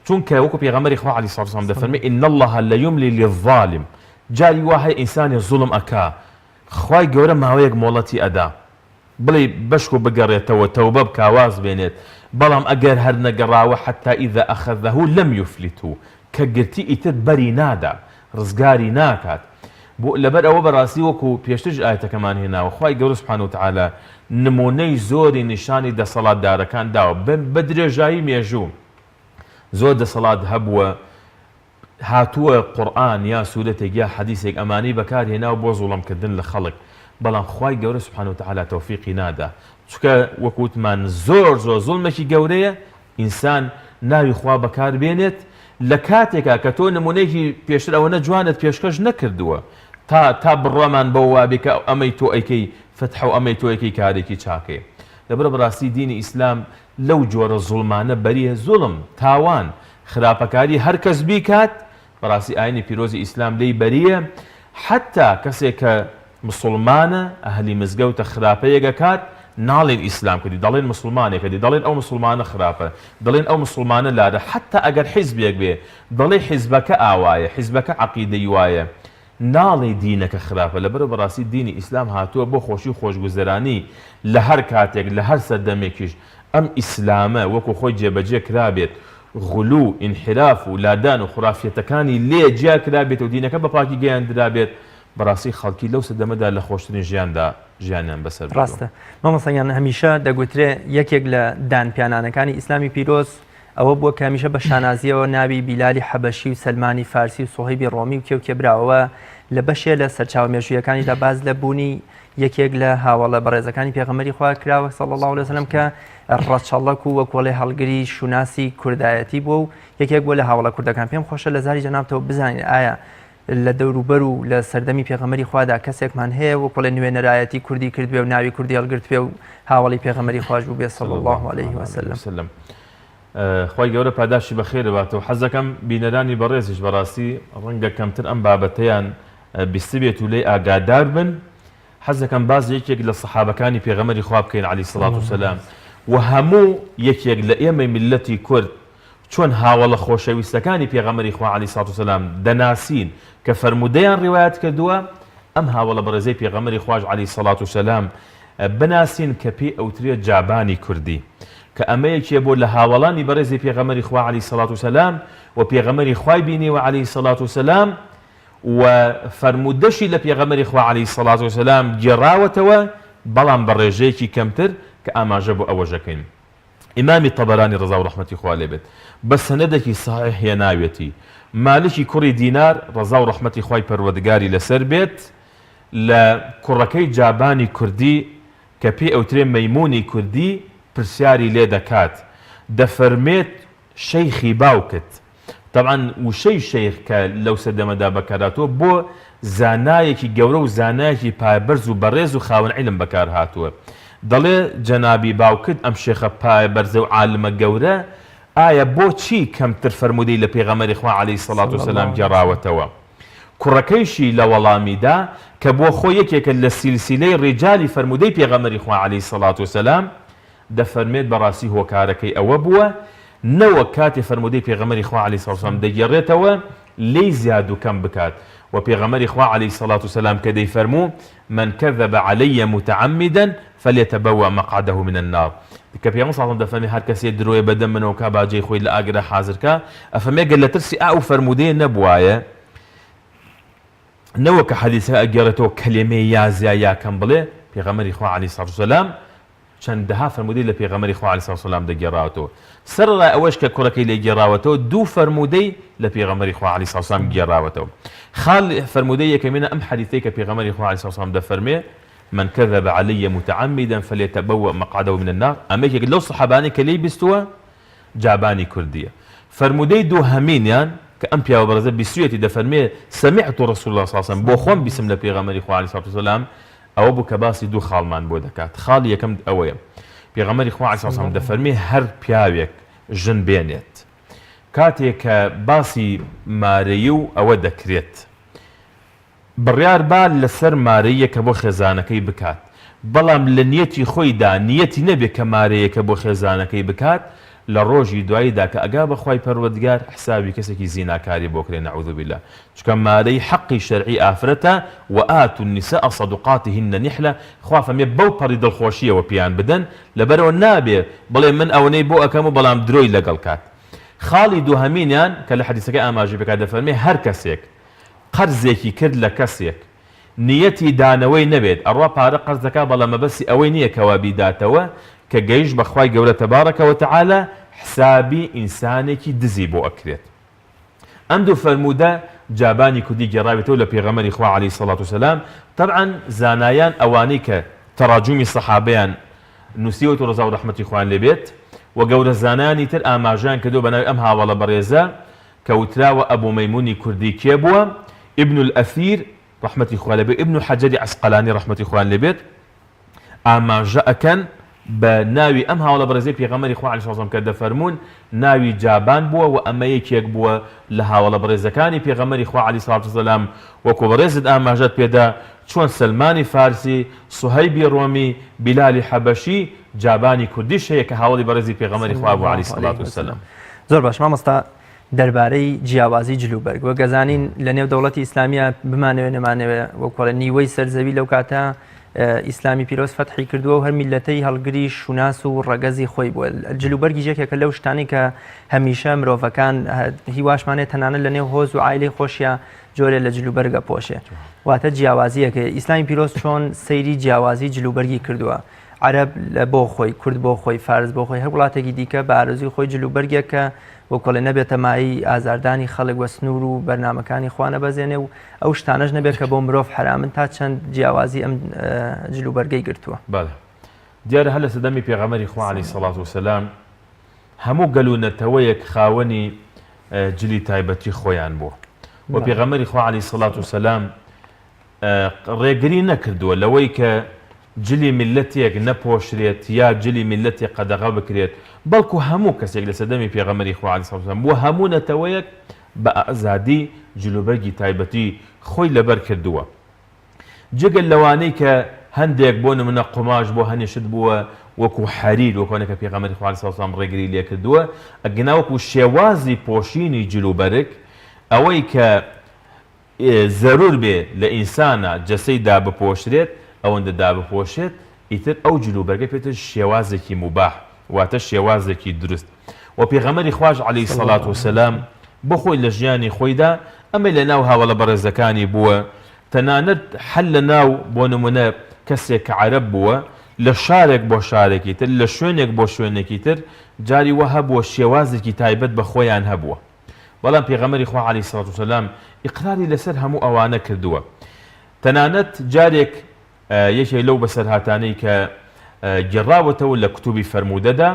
B: چونکە وەکو پێغەمبەری خوا علیە سڵات وسلام دەفەرمێ ان اللە لیملی للظالم جاری وا هەیە ئینسانێ زوڵم ئەکا خوای گەورە ماوەیەک مۆڵەتی ئەدا بڵێی بەشکو بگەڕێتەوە تەوبە بکا واز بێنێت بەڵام ئەگەر هەر نەگەڕاوە حتی اذا اخذه لم یفلته کە گرتی ئیتر بەری نادا ڕزگاری ناکات بۆ لەبەر ئەوە بەڕاستی وەکو پێشتریش ئایەتەکەمان هێناوە خوای گەورە سبحانە وتعالی نمونەی زۆری نیشانی دەسەڵاتدارەکان داوە بە درێژایی مێژوو زۆر دەسەڵات هەبووە هاتووە قورئان یا سورەتێک یا حەدیسێک ئەمانەی بەکار هێناوە بۆ زوڵم کردن لە خەڵک بەڵام خوای گەورە سبحانە وتعالی تەوفیقی نادا چونکە وەک وتمان زۆر زۆر زوڵمێکی گەورەیە ئینسان ناوی خوا بەکار بێنێت لە کاتێکا کە تۆ نمونەیەکی پێشتر ئەوەنە جوانت پێشکەش نەکردووە تا تا بڕوامان بەوە وابێ کە ئەمەی تۆ ئەیکەی فەتحە و ئەمەی تۆ ئەیکەی کارێکی چاکەیە لەبەرە بەڕاستی دینی ئیسلام لەو جۆرە زوڵمانە بەریە زوڵم تاوان خراپەکاری هەر کەس بیکات بەڕاستی ئاینی پیرۆزی ئیسلام لێی بەریە حەتا کەسێک کە مسوڵمانە ئەهلی مزگەوتە خراپەیەک ئەکات ناڵێن ئیسلام کردی دەڵێن مسوڵمانێکە دی دەڵێن ئەو مسوڵمانە خراپە دەڵێن ئەو مسوڵمانە لادە حەتا ئەگەر حیزبێک بێ دەڵێ حیزبەکە ئاوایە حیزبەکە عەقیدەی وایە ناڵێی دینەکە خراپە لەبەرئەوە بەڕاستی دینی ئیسلام هاتووە بۆ خۆشی و خۆشگوزەرانی لە هەر کاتێک لە هەر سەردەمێکیش ئەم ئیسلامە وەکو خۆی جێبەجێ کرابێت غلو و ئینحراف و لادان و خورافیەتەکانی لێ جیا کرابێت و دینەکە بە پاکی گەیاندرابێت بەڕاستی خەڵکی لەو سەردەمەدا لە خۆشترین ژیاندا ژیانیان بەسەر بردووە.
A: ڕاستە مامۆستا گیان هەمیشە دەگوترێ یەکێک لە دانپیانانەکانی ئیسلامی پیرۆز ئەوە بووە کە هەمیشە بە شانازییەوە ناوی بیلالی حەبەشی و سەلمانی فارسی و سوهەیبی ڕۆمی و کێ و کێ براوە لە بەشێ لە سەرچاوە مێژوویەکانیشدا باس لە بوونی یەکێک لە هاوەڵە بەڕێزەکانی پێغەمبەری خوا کراوە صلی اللە علیه وسلم کە ڕەچەڵەک و وەکۆڵێ هەڵگری شوناسی کوردایەتی بووە و یەکێک بووە لە هاوەڵە کوردەکان پێم خۆشە لە زاری جەنابتەوە بزانین ئایا لە دەوروبەر و لە سەردەمی پێغەمبەری خوادا کەسێکمان هەیە وەکۆڵێ نوێنەرایەتی کوردی کردبێ و ناوی کوردی هەڵگرتبێ و هاوەڵی پێغەمبەری خواش بووبێ صلی اللە علیه وسلم.
B: خوای گەورە پاداشتی بەخێر باتەوە حەزەکەم بینەرانی بەڕێزیش بەڕاستی ڕەنگە کەمتر ئەم بابەتەیان بیستبێت و لێی ئاگادار بن حەزەکەم باس یەکێک لە سەحابەکانی پێغەمبەری خوا بکەین عەلەیهی سڵات و سەلام و هەموو یەکێک لە ئێمەی میللەتی کورد چۆن هاوەڵە خۆشەویستەکانی پێغەمبەری خوا عەلەیهی سڵات و سەلام دەناسین کە فەرموودەیان ڕیوایەت کردووە ئەم هاوەڵە بەڕێزەی پێغەمبەری خواش عەلەیهی سڵات و سەلام. بناسین کە پێی ئەوترێ جابانی کوردی کە ئەمە یەکێ بووە لە هاوەڵانی بەڕێزی پێغەمبەری خوا علیە سڵات و سلام و پێغەمبەری خوای بینیوە علیە سڵات و سلام و فەرموودەشی لە پێغەمبەری خوا علیە سڵات و سلام گێڕاوەتەوە بەڵام بە ڕێژەیەکی کەمتر کە ئاماژە بۆ ئەوەش ئەکەین. ئیمامی تەبەرانی ڕەزا و ڕەحمەتی خوا لێ بێت بە سەنەدێکی سەحیح هێناویەتی، مالکی کوڕی دینار ڕەزا و ڕەحمەتی خوای پەروەردگاری لەسەر بێت لە کوڕەکەی جابانی کوردی کە پێی ئەوترێ مەیموونی کوردی پرسیاری لێ دەکات دەفەرمێت شەیخی باوکت تەبعەن وشەی شەیخ کە لەو سەردەمەدا بەکارهاتووە بۆ زانایەکی گەورە و زانایەکی پایەبەرز و بەڕێز و خاوەن عیلم بەکارهاتووە. دەڵێ جەنابی باوکت ئەم شێخە پایەبەرزە و عالمە گەورە ئایا بۆچی کەمتر فەرموودەی لە پێغەمبەری خوا علیە الصلوە والسلام گێڕاوەتەوە؟ کوڕەکەیشی لە وەڵامیدا کە بۆ خۆی یەکێکە لە سیلسیلەی ڕیجالی فەرموودەی پێغەمبەری خوا علیە الصلوە والسلام دەفەرمێت بەڕاستی هۆکارەکەی ئەوە بووە نەوەک کاتێ فەرموودەی پێغەمبەری خوا علیە الصلوة والسلام دەگێڕێتەوە لێی زیاد و کەم بکات وە پێغەمبەری خوا علیە الصلوة والسلام کە دەیفەرموو من کذب علی متعمدا فلیتبوأ مقعده من النار کە پێغەمبەر صلی اللە علیه و سلم دەفەرمێ هەر کەسێ درۆیە بەدەم منەوە کا با جێی خۆی لە ئاگرا حازر کا ئەفەرمێ گەر لە ترسی ئەو فەرموودەیە نەبوایە نەوەک کە حەدیسەکە ئەگێڕێتەوە کەلێمەی یا زیا یا کەم بڵێ پێغەمبەری خوا علیە الصلوة والسلام چەندەها فەرموودەی لە پێغەمبەری خوا علیە الصلوة والسلام دەگێڕاوەتەوە سەرەڕای ئەوەش کە کوڕەکەی لێ گێڕاوەتەوە دوو فەرموودەی لە پێغەمبەری خوا علیە الصلوة والسلام گێڕاوەتەوە خاڵ فەرموودەی یەکەمینە ئەم حەدیثەی کە پێغەمبەری خوا علیە الصلوة والسلام دەفەرمێ من كذب علی متعمدا فلیتبوأ مقعده من النار ئەمە یەکێک لەو سەحابانەی کە لێی بیستووە جابانی کوردیە. فەرموودەی دووهەمینیان کە ئەم پیاوە بەڕێزە بیستویەتی دەفەرموێ، سمعت رسول اللە صلی اللە علیە وسلم، بۆ خۆم بیستم لە پێغەمبەری خوا علیە الصلوة والسلام، ئەوە بوو کە باسی دوو خاڵمان بۆ دەکات، خاڵی یەکەم ئەوەیە پێغەمبەری خوا علیە الصلوة والسلام دەفەرموێ هەر پیاوێک ژن بێنێت کاتێ کە باسی مارەیی و ئەوە دەکرێت، بڕیار با لەسەر مارەییەکە بۆ خێزانەکەی بکات، بەڵام لە نیەتی خۆیدا نیەتی نەبێ کە مارەیەکە بۆ خێزانەکەی بکات، لە ڕۆژی دواییدا کە ئەگا بە خوای پەروەردگار حسابی کەسێکی زیناکاری بۆ کرێ نعوذ باللە، چونکە مارەیی حەقی شەرعی ئافرەتە، وآتوا النساء صدقاتهن نحلە، خوا فەرموێ بەو پەڕی دڵخۆشیەوە پێیان بدەن، لەبەرئەوە نابێ بڵێ من ئەوەنەی بۆ ئەکەم و بەڵام درۆی لەگەڵ کات. خاڵی دووهەمینیان کە لە حەدیسەکە ئاماژەی پێکات دەفەرموێ هەر کەسێک قەرزێکی کرد لە کەسێک نیەتی دانەوەی نەبێت ئەڕوا پارە قەرز دەکات بەڵام مەبەستی ئەوەی نیە کەوا بیداتەوە کە گەیشت بە خوای گەورە تبارک وتعالی حسابی ئینسانێکی دزی بۆ ئەکرێت ئەم دوو فەرموودە جابانی کوردی گێڕاوێتەوە لە پێغەمبەری خوا علیە الصلوة والسلام تەبعەن زانایان ئەوانەی کە تەراجومی سەحابەیان نووسیوەتەوە ڕەزا و ڕەحمەتی خوایان لێ بێت و گەورە زانایانی تر ئاماژەیان کردووە بە ناوی ئەم هاوەڵە بەڕێزە کە وتراوە ئەبو مەیمونی کوردی کێ بووە؟ ئیبن الئەثیر ڕەحمەتی خوای لێ بێت، ئیبن حەجەری عەسقەلانی ڕەحمەتی خوایان لێ بێت ئاماژە ئەکەن بە ناوی ئەم هاوڵە بەڕێزەی پێغەمبەری خوا علیه السلام کە دەفەرموون ناوی جابان بووە و ئەمە یەکێک بووە لە هاوڵە بەڕێزەکانی پێغەمبەری خوا علیه السلام وەکو بەڕێزت ئاماژەت پێدا چۆن سەلمانی فارسی، سوهەیبی ڕۆمی، بیلالی حەبەشی، جابانی کوردیش هەیە کە هاوەڵی بەڕێزی پێغەمبەری خوا بوو علیە الصلوة والسلام.
A: زۆر باش مامۆستا دەربارەی جیاوازی جلوبەرگ وەک ئەزانین لە نێو دەوڵەتی ئیسلامیە بمانەوێ نەمانەوێ وەکوڵێ نیوەی سەرزەوی لەو کاتە ئیسلامی پیرۆز فەتحی کردووە و هەر میلەتەی هەڵگری شوناس و ڕەگەزی خۆی بووە جلوبەرگی یەکێکە لەو شتانی کە هەمیشە مرۆڤەکان هیواشمانێت تەنانەت لە نێو هۆز و عایلەی خۆشیە جۆرێ لە جلوبەرگ ئەپۆشێ واتە جیاوازیەکەی ئیسلامی پیرۆز چۆن سەیری جیاوازی جلوبەرگی کردووە عەرەب لە بۆ خۆی کورد بۆ خۆی فارس بۆ خۆی هەر وڵاتێکی دیکە بە ئارەزوی خۆی جلوبەرگێک کە وەکۆڵێ نەبێتە مایەی ئازاردانی خەڵک وە سنوور و بەرنامەکانی خوا نەبەزێنێ و ئەو شتانەش نەبێت کە بۆ مرۆڤ حەرامن تا چەند جیاوازی ئەم جلوبەرگەی گرتووە.
B: بەڵێ دیارە هەر لە سەردەمی پێغەمبەری خوا عەلەیهی سەڵات وسەلام هەموو گەل و نەتەوەیەک خاوەنی جلی تایبەتی خۆیان بووە و پێغەمبەری خوا عەلەیهی سەڵات وسەلام ڕێگری نەکردووە لەوەی کە جلی میللەتێک نەپۆشرێت یا جلی میللەتێک قەدەغە بکرێت، بەڵکو هەموو کەسێک لە سەردەمی پێغەمبەری خوا علیە الصلوة والسلام بۆ هەموو نەتەوەیەک بە ئازادی جلوبەرگی تایبەتی خۆی لەبەر کردووە. جگە لەوانەی کە هەندێک بۆ نمونە قوماش بۆ هەنێ شت بووە وەکو حەریر وەکو ئەوانەی کە پێغەمبەری خوا علیە الصلوة والسلام ڕێگری لێکردووە، ئەگینا وەکو شێوازی پۆشینی جلوبەرگ ئەوەی کە زەرور بێ لە ئینسانا جەسەی دابپۆشرێت ئەوەندە دابپۆشێت. ئیتر ئەو جل و بەرگە پێتە شێوازێکی موباح واتە شێوازێکی دروست وە پێغەمبەری خواش علیە سەڵات وسلام بۆ خۆی لە ژیانی خۆیدا ئەمەی لە ناو هاوەڵە بەڕێزەکانی بووە تەنانەت حەل لە ناو بۆ نمونە کەسێک کە عەرەب بووە لە شارێک بۆ شارێکی تر لە شوێنێک بۆ شوێنێکی تر جاری وا هەبووە شێوازێکی تایبەت بە خۆیان هەبووە بەڵام پێغەمبەری خوا علیە سەڵات وسلام ئیقراری لەسەر هەموو ئەوانە کردووە تەنانەت جارێک یەکێک لەو بەسەرهاتانەی کە گێڕاوەتەوە لە کتوبی فەرموودەدا،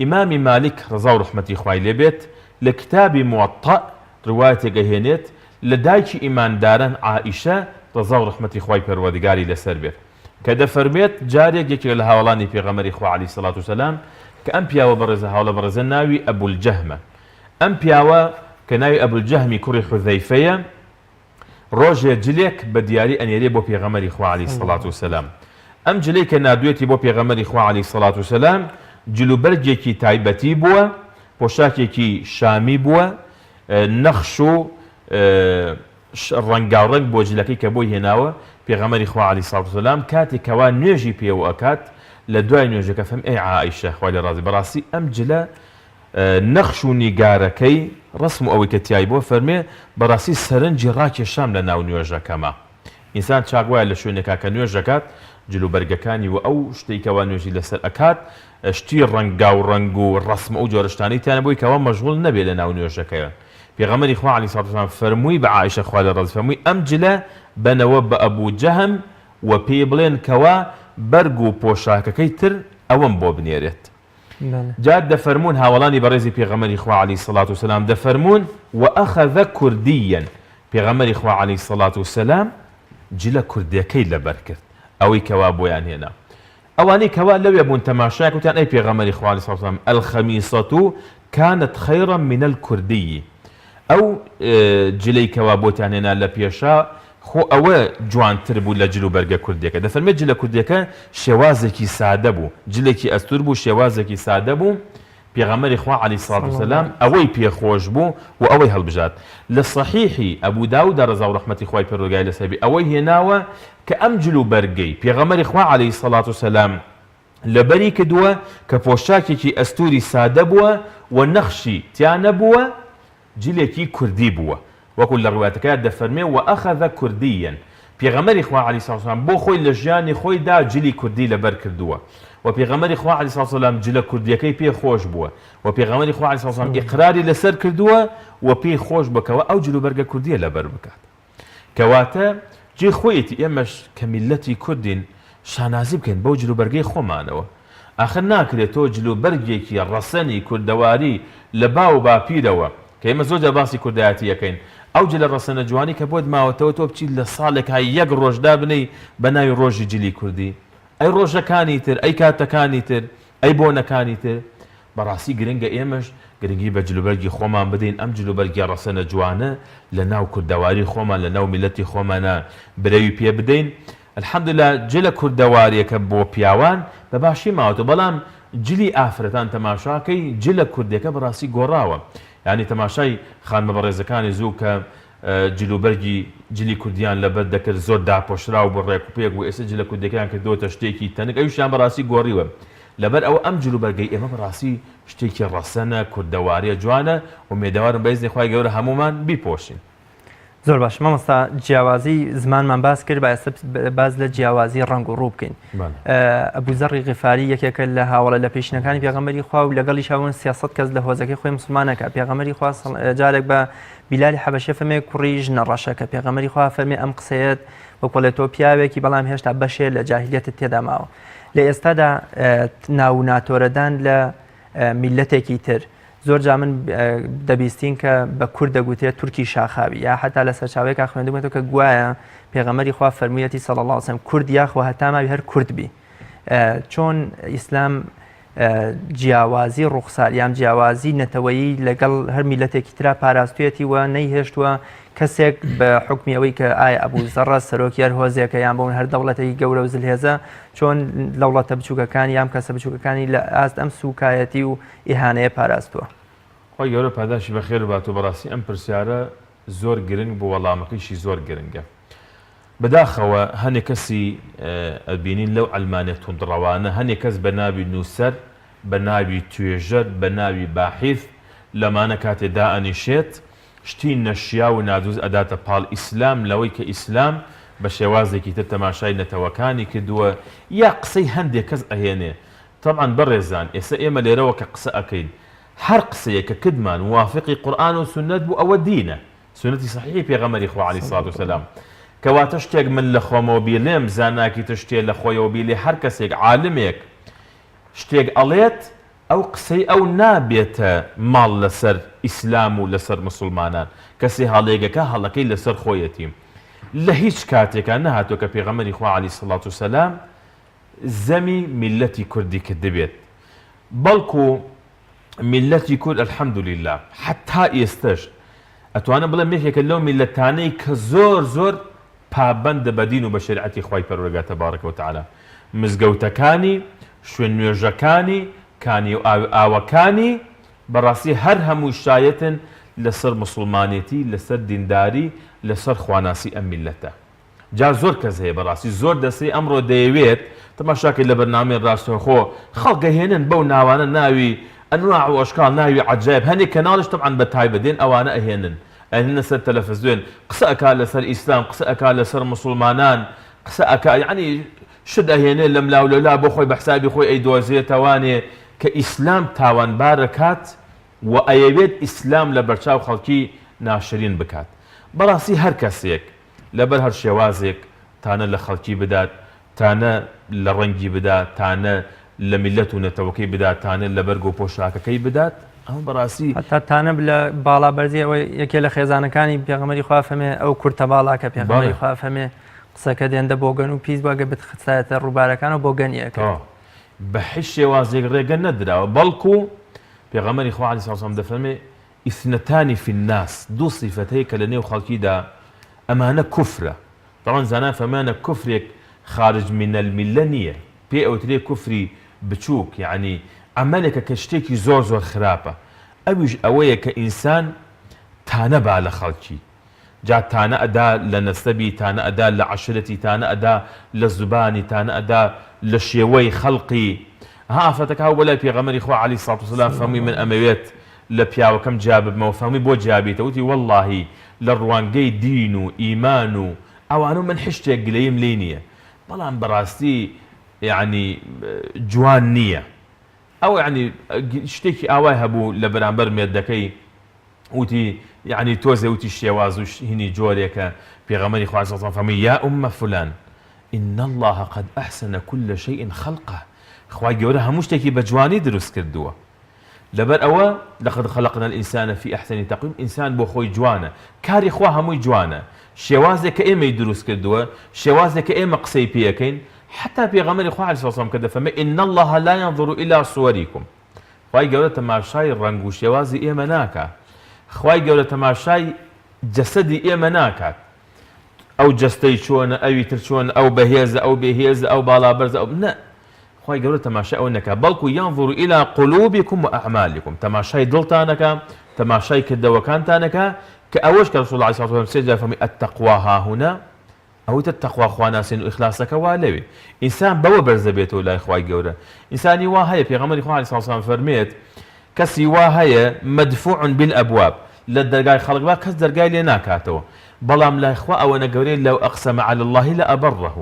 B: ئیمامی مالیک ڕەزا و ڕەحمەتی خوای لێ بێت لە کتابی موەتەء ڕوایەتێک ئەهێنێت لە دایکی ئیمانداران عائیشە ڕەزا و ڕەحمەتی خوای پەروەردگاری لەسەر بێت کە دەفەرموێت جارێک یەکێک لە هاوەڵانی پێغەمبەری خوا عەلەیهی سەڵات و سەلام کە ئەم پیاوە بەڕێزە هاوڵە بەڕێزە ناوی ئەبولجەهمە ئەم پیاوە کە ناوی ئەبولجەهمی کوڕی حوزەیفەیە ڕۆژێ جلێک بە دیاری ئەنێرێ بۆ پێغەمبەری خوا علیە سڵات وسلام ئەم جلەی کە ناردوێتی بۆ پێغەمبەری خوا علیە سڵات وسلام جل و بەرگێکی تایبەتی بووە پۆشاکێکی شامی بووە نەخش و ڕەنگاوڕەنگ بۆ جلەکەی کە بۆی هێناوە پێغەمبەری خوا علیە سڵات وسلام کاتێک کەوا نوێژی پێوە ئەکات لە دوای نوێژەکە فەرمی ئەی عائیشە خوای لێ ڕازی بەڕاستی ئەم جلە نەخش و نیگارەکەی، ڕەسم و ئەوەی کە تیای بووە، فەرموێ، بەڕاستی سەرنجی ڕاکێشام لە ناو نوێژەکەما. ئینسان چاک وایە لە شوێنێکا کە نوێژ ئەکات، جل و بەرگەکانی و ئەو شتەی کەوا نوێژی لەسەر ئەکات، شتی ڕەنگاو ڕەنگ و ڕەسم و ئەو جۆرە شتانەی تیا نەبووی کەوا مەشغوڵ نەبێ لە ناو نوێژەکەیا. پێغەمبەری خوا علیە سڵات وسلام فەرمووی بە عائیشە خوا لێ ڕازی فەرمووی، ئەم جلە بەنەوە بە ئەبو جەهم و پێی بڵێن کەوا بەرگ و پۆشاکەکەی تر ئەوەم بۆ بنێرێت. جا دەفەرموون هاوەڵانی بەڕێزی پێغەمبەری خوا علیە الصلوە والسلام دەفەرموون، وأخذ کردیا، پێغەمبەری خوا علیە الصلوە والسلام جلە کوردێکەی لەبەر کرد ئەوەی کەوا بۆیان هێنا. ئەوانەی کەوا لەوێ بوون تەماشایان وتیان ئەی پێغەمبەری خوا علیە الصلوە والسلام الخمیصە کانت خیرا من الکردی، ئەو جلەی کەوا بۆتیان هێنا لە پێشا خۆ ئەوە جوانتر بوو لە جل و بەرگە کوردیەکە. دەفەرموێت جلە کوردیەکە شێوازێکی سادە بوو، جلێکی ئەستوور بوو شێوازێکی سادە بوو، پێغەمبەری خوا علیە الصلوە والسلام ئەوەی پێ خۆش بوو و ئەوەی هەڵبژارد. لە صەحیحی ئەبو داودا ڕەزا و ڕەحمەتی خوای پەروەردگاری لەسەر بێ ئەوەی هێناوە کە ئەم جل و بەرگەی پێغەمبەری خوا علیە الصلوە والسلام لەبەری کردووە کە پۆشاکێکی ئەستووری سادە بووە و نەخشی تیا نەبووە، جلێکی کوردی بووە، وەکو لە ڕوایەتەکەیا دەفەرموێ، وأخذ کردیا، پێغەمبەری خوا علیە الصلوە والسلام بۆ خۆی لە ژیانی خۆی دا جلی کوردی لەبەر کردووە و پێغەمبەری خوا علیە الصلوە والسلام جلە کوردیەکەی پێ خۆش بووە و پێغەمبەری خوا علیە الصلوە والسلام ئیقراری لەسەر کردووە و پێی خۆش بووە کەوا ئەو جلوبەرگە کوردیە لەبەر بکات. کەواتە جێی خۆیەتی ئێمەش کە میللەتی کوردین شانازی بکەین بەو جلوبەرگەی خۆمانەوە. ئاخر ناکرێت تۆ جلوبەرگێکی ڕەسەنی کوردەواری لە باو و باپیرەوە، کە ئێمە زۆر جار باسی کوردایەتی ئەکەین، ئەو جلە ڕەسەنە جوانەی کە بۆت ماوەتەوە تۆ بچیت لە ساڵێکا یەک ڕۆژ دابنێی بە ناوی ڕۆژی جلی کوردی. ئەی ڕۆژەکانی تر، ئەی کاتەکانی تر، ئەی بۆنەکانی تر؟ بەڕاستی گرنگە ئێمەش گرنگی بە جلوبەرگی خۆمان بدەین، ئەم جلوبەرگی ڕەسەنە جوانە لە ناو کوردەواری خۆمان، لە ناو میللەتی خۆمانا برەوی پێ بدەین. الحمدللە جلە کوردەواریەکە بۆ پیاوان بە باشی ماوەتەوە، بەڵام جلی ئافرەتان تەماشاکەی جلە کوردیەکە بەڕاستی گۆڕاوە. یانی تەماشای خانمە بەڕێزەکانی زوو کە جلوبەرگی جلی کوردیان لەبەر دەکرد زۆر داپۆشراو بوو ڕێک و پێک بوو ئێستا جلە کوردیەکەیان کردۆتە شتێکی تەنک ئەویشیان بەڕاستی گۆڕیوە لەبەر ئەوە ئەم جلوبەرگەی ئێمە بەڕاستی شتێکی ڕەسەنە کوردەواریە جوانە ئومێدەوارم بە ئیزنی خوای گەورە هەموومان بیپۆشین.
A: زۆر باش مامۆستا جیاوازی زمانمان باس کرد با ئێستا باس لە جیاوازی ڕەنگ و ڕوو بکەین ئەبوو زەڕی غیفاری یەکێکە لە هاوڵە لە پێشینەکانی پێغەمبەری خوا و لەگەڵی شاون 300 کەس لە هۆزەکەی خۆی مسلمانەکە پێغەمبەری خوا جارێک بە بیلالی حەبەشی فەرمێ کوڕی ژنە ڕەشەکە پێغەمبەری خوا فەرمێ ئەم قسەیەت وەکوڵێ تۆ پیاوێکی بەڵام هێشتا بەشێ لە جاهلیەتت تێدا ماوە لە ئێستادا ناو و ناتۆرەدان لە میلەتێکی تر زۆر جا من دەبیستین کە بە کورد دەگوترێت تورکی شاخاوی یا حتا لە سەرچاوەیەکا خوێندومێتەوە کە گوایە پێغەمبەری خوا فەرموویەتی صلی الله علیه وسلم کورد یاخوا هەتا ماوی هەر کورد بی چۆن ئیسلام جیاوازی ڕوخسار یان جیاوازی نەتەوەیی لەگەڵ هەر میلەتێکی ترا پاراستویەتی و نەیهێشتووە کەسێک بە حکمی ئەوەی کە ئایا ئەبوو زەڕە سەرۆکی هەر هۆزێکە یان بۆ هەر دەوڵەتێکی گەورە و زلهێزە چۆن دەوڵەتە بچووکەکان یان کەسە بچووکەکانی لە ئاست ئەم سوکایەتی و ئیهانەیە پاراستووە.
B: خوای گەورە پاداشی بەخێر بات و بەڕاستی ئەم پرسیارە زۆر گرنگ بوو وەڵامەکەیشی زۆر گرنگە. بەداخەوە هەنێ کەسی ئەبینین لەو عەلمانیە توندڕەوانە، هەنێ کەس بە ناوی نووسەر، بە ناوی توێژەر، بە ناوی باحیث لەمانە کاتێ دائەنیشێت شتی نەشیاو و نادروست ئەداتە پاڵ ئیسلام لەوەی کە ئیسلام بە شێوازێکی تر تەماشای نەتەوەکانی کردووە یا قسەی هەندێ کەس ئەهێنێ تەبعەن بەڕێزان ئێسە ئێمە لێرەوە کە قسە ئەکەین هەر قسەیەک کە کردمان موافقی قورئان و سوننەت بوو ئەوە دینە سوننەتی سەحیحی پێغەمبەری خوا علیە الصلوة والسلام کەواتە شتێک من لە خۆمەوە بیڵێم زاناکی تر شتێ لە خۆیەوە بیلێ هەر کەسێک عالمێک شتێک ئەڵێت ئەو قسەی ئەو نابێتە ماڵ لەسەر ئیسلام و لەسەر مسوڵمانان کەسێ هەڵێگەکە هەڵەکەی لەسەر خۆیەتی لە هیچ کاتێکا نەهاتوە کە پێغەمبەری خوا علیە الصلوة والسلام زەمی میللەتی کوردی کردبێت بەڵکو میللەتی کورد الحمدللە حەتا ئێستەش ئەتوانم بڵێم یەکێکە لەو میللەتانەی کە زۆر زۆر پابەندە بە دین و بە شەریعەتی خوای پەروەردگار تبارک و تعالی مزگەوتەکانی شوێن نوێژەکانی کانی و ئاوەکانی بەڕاستی هەر هەمووی شایەتن لەسەر موسڵمانێتی لەسەر دینداری لەسەر خواناسی ئەم میللەتە. جا زۆر کەس هەیە بەڕاستی زۆر دەستەی ئەمڕۆ دەیەوێت تەماشاکەی لە بەرنامەی ڕاستەوخۆ خەڵک ئەهێنن بەو ناوانە ناوی ئەنواع و ئەشکاڵ ناوی عەجایب هەنێک کەناڵیش تەبعەن بە تایبەت دێن ئەوانە ئەهێنن ئەهێننە سەر تەلەفزیۆن قسە ئەکا لەسەر ئیسلام قسە ئەکا لەسەر موسڵمانان قسە ئەکا یەعنی شت ئەهێنێ لەملاو لەولا بۆ خۆی بە حسابی خۆی ئەیدۆزێتەوانێ کە ئیسلام تاوانبار ئەکات و ئەیەوێت ئیسلام لە بەرچاو خەڵکی ناشرین بکات بەڕاستی هەر کەسێک لەبەر هەر شێوازێک تانە لە خەڵکی بدات، تانە لە ڕەنگی بدا، تانە لە میللەت و نەتەوەکەی بدا، تانە لە بەرگ و پۆشاکەکەی بدات، ئەمە بەڕاستی.
A: هەتا تانە لە باڵا بەرزی ئەوەی یەکێ لە خێزانەکانی پێغەمبەری خوا فەرمێ ئەو کورتە باڵا کە پێغەمبەری خوا فەرمێ قسەکەت هێندە بۆگەن و پیس بوو ئەگەر بتخستایەتە ڕووبارەکانەوە بۆگەنی ئەکرد.
B: تەواو. بە هیچ شێوازێک ڕێگە نەدراوە، بەڵکو پێغەمبەری خوا علیە سڵام دەفەرمێ اثنتان فی الناس، دوو سیفەت هەیە کە لە نێو خەڵکیدا ئەمانە کوفرە، تەبعەن زانایان فەرموویانە کوفرێک خارج من الملە نییە، پێی ئەوترێ کوفری بچووک، یەعنی عەمەلێکە کە شتێکی زۆر زۆر خراپە، ئەویش ئەوەیە کە ئینسان تانە با لە خەڵکی، جا تانە ئەدا لە نەسەبی، تانە ئەدا لە عەشرەتی، تانە ئەدا لە زوبانی، تانە ئەدا لە شێوەی خەڵقی. ها ئافرەتەکە هاو بۆ لای پێغەمبەری خوا عەلەیهی سڵات وسەلام فەرمووی من ئەمەوێت لە پیاوەکەم جیا ببمەوە، فەرمووی بۆ جیا بیتەوە؟ وتی وەڵڵاهی لە ڕوانگەی دین و ئیمان و ئەوانەوە من هیچ شتێک گلەییم لێی نییە، بەڵام بەڕاستی یەعنی جوان نییە. ئەو یەعنی شتێکی ئاوای هەبوو لە بەرامبەر مێردەکەی وتی، یەعنی تۆزێ وتی شێواز و هینی جۆرێکە، پێغەمبەری خوا صلی اللە علیە و سلم فەرمووی، یا ام فلان ان اللە قد احسن کل شیء خلقە، خوای گەورە هەموو شتێکی بە جوانی دروست کردووە، لەبەر ئەوە، لقد خلقنا الانسان فی احسن تقویم، ئینسان بۆ خۆی جوانە، کاری خوا هەمووی جوانە، شێوازێک کە ئێمەی دروست کردووە، شێوازێک کە ئێمە قسەی پێ ئەکەین، حەتا پێغەمبەری خوا علیە الصلوة والسلام کە دەفەرمێ، ان اللە لا ینظر الی صورکم، خوای گەورە تەماشای ڕەنگ و شێوازی ئێمە ناکا خوای گەورە تەماشای جەسەدی ئێمە ناکات ئەو جەستەی چۆنە ئەوی تر چۆن ئەو بەهێزە ئەو بێهێزە ئەو باڵا بەرزە ئەو نە خوای گەورە تەماشای ئەو نەکا بەڵکو ينظر إلى قلوبكم وأعمالكم تەماشای دڵتانەکە تەماشای کردەوەکانتانەکە کە ئەوەش کە رسول الله صلی الله علیه و سلم سێ جار فەرمووی التقوى ها هنا ئەوەی تر تەقوا خواناسین و ئیخلاسەکە وا لەوێ ئینسان بەوە بەرز دەبێتەوە لای خوای گەورە ئینسانی وا هەیە پێغەمبەری خوا علیە سڵام فەرمێت کەسی وا هەیە مدفوع بالابواب لە دەرگای خەڵک با کەس دەرگای لێ ناکاتەوە بەڵام لای خوا ئەوەنە گەورەیە لو اقسم علی اللە لابره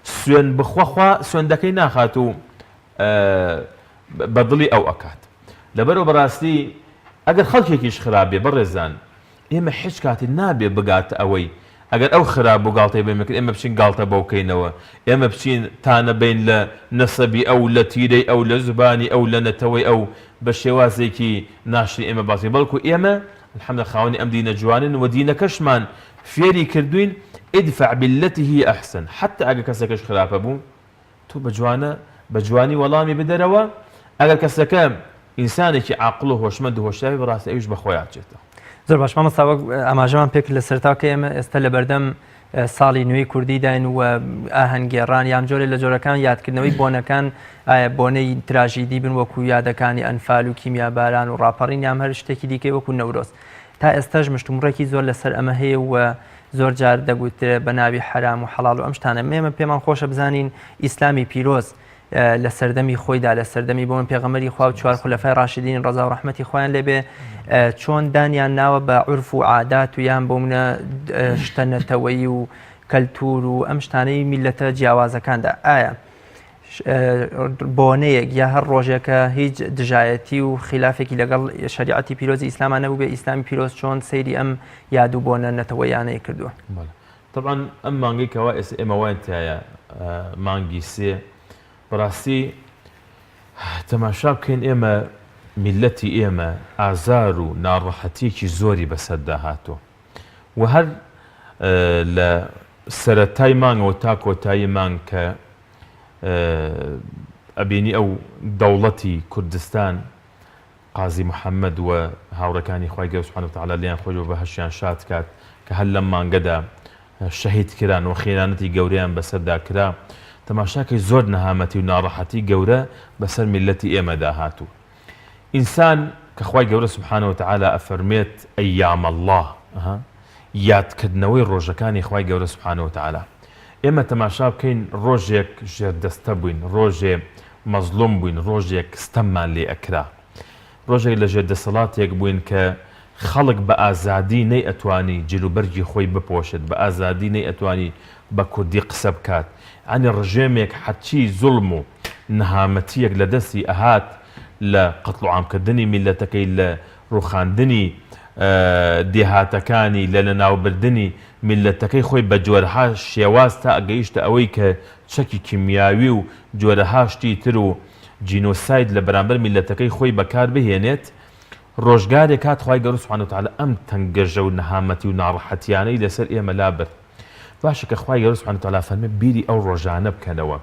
B: سوێن بخوا خوا سوێندەکەی ناخات و بە دڵی ئەو ئەکات لەبەرەوە بەڕاستی ئەگەر خەڵکێکیش خراپ بێ بەڕێزان ئێمە حیچ کاتێ نابێ بگاتە ئەوەی ئەگەر ئەو خراپ بوو گاڵتەی بە ئێمە کرد ئێمە بچین گاڵتە بەو کەینەوە، ئێمە بچین تانە بەین لە نەسەبی ئەو، لە تیرەی ئەو، لە زوبانی ئەو، لە نەتەوەی ئەو بە شێوازێکی ناشرین ئێمە باسی بکەین، بەڵکو ئێمە الحمدللە خاوەنی ئەم دینە جوانەین و دینەکەشمان فێری کردووین ادفع بالتی هی احسن حتی ئەگەر کەسەکەش خراپە بوو تۆ بە جوانە بە جوانی وەڵامی بدەرەوە، ئەگەر کەسەکە ئینسانێکی عاقڵ و هۆشمەند و هۆشیار بێ بەڕاستی ئەویش بە خۆیا ئەچێتەوە.
A: زۆر باش مامۆستا وەک ئاماژەمان پێکرد لە سەرەتاوە کە ئێمە ئێستا لەبەردەم ساڵی نوێی کوردیداین و ئاهەنگگێڕان یان جۆرێ لە جۆرەکان یادکردنەوەی بۆنەکان ئایا بۆنەی تراژیدی بن وەکو یادەکانی ئەنفال و کیمیاباران و ڕاپەڕین یان هەر شتێکی دیکەی وەکو نەورۆز تا ئێستاش مشتومڕێکی زۆر لەسەر ئەمە هەیە و زۆر جار دەگوترێ بە ناوی حەرام و حەڵاڵ و ئەم شتانە ئێمە پێمان خۆشە بزانین ئیسلامی پیرۆز لە سەردەمی خۆیدا لە سەردەمی بۆ من پێغەمبەری خوا و چوار خولەفای ڕاشدین ڕەزا و ڕەحمەتی خۆیان لێبێ چۆن دانیان ناوە بە عورف و عادات و یان بۆ منە شتە نەتەوەیی و کەلتور و ئەم شتانەی میلەتە جیاوازەکاندا ئایا بۆنەیەک یا هەر ڕۆژێکە هیچ دژایەتی و خلافێکی لەگەڵ شریعەتی پیرۆزی ئیسلاما نەبوو بێ ئیسلامی پیرۆز چۆن سەیری ئەم یاد و بۆنە نەتەوەیانەی کردووە؟
B: تەبعەن ئەم مانگەی کەوا ئێستا ئێمە واین تیایا مانگی سێ بەڕاستی تەماشا بکەین ئێمە میللەتی ئێمە ئازار و ناڕەحەتیەکی زۆری بەسەردا هاتووە و هەر لە سەرەتای مانگەوە تا کۆتایی مانگ کە ئەبینی ئەو دەوڵەتی کوردستان قازی محمد و هاوڕێکانی خوای گەورە سبحانە وتعالی لێیان خۆش بێ و بەهەشتیان شاد کات کە هەر لەم مانگەدا شەهید کران و خیانەتی گەورەیان بەسەردا کرا تەماشاکەی زۆر نەهامەتی و ناڕەحەتی گەورە بەسەر میللەتی ئێمەدا هاتوو ئینسان کە خوای گەورە سبحانە وتعالی ئەفەرموێت ایام اللە یادکردنەوەی ڕۆژەکانی خوای گەورە سبحانە وتعالی ئێمە تەماشا بکەین ڕۆژێک ژێردەستە بووین ڕۆژێ مەزڵوم بووین، ڕۆژێک ستەممان لێ ئەکرا. ڕۆژێک لە ژێر دەسەڵاتێک بووین کە خەڵک بە ئازادی نەیئەتوانی جل و بەرگی خۆی بپۆشێت، بە ئازادی نەیئەتوانی بە کوردی قسە بکات. یانی ڕژێمێک هەرچی زوڵم و نەهامەتییەک لە دەستی ئەهات لە قەتڵوعام کردنی میللەتەکەی، لە ڕووخاندنی دێهاتەکانی، لە لەناوبردنی میللەتەکەی خۆی بە جۆرەها شێواز تا گەیشتە ئەوەی کە چەکی کیمیاوی و جۆرەها شتی تر و جینۆساید لە بەرامبەر میللەتەکەی خۆی بەکار بهێنێت، ڕۆژگارێک هات خوای گەورە سبحانە وتعالی ئەم تەنگەژە و نەهامەتی و ناڕەحەتیانەی لەسەر ئێمە لابرد. باشە کە خوای گەورە سبحانە وتعالی فەرمی بیری ئەو ڕۆژانە بکەنەوە.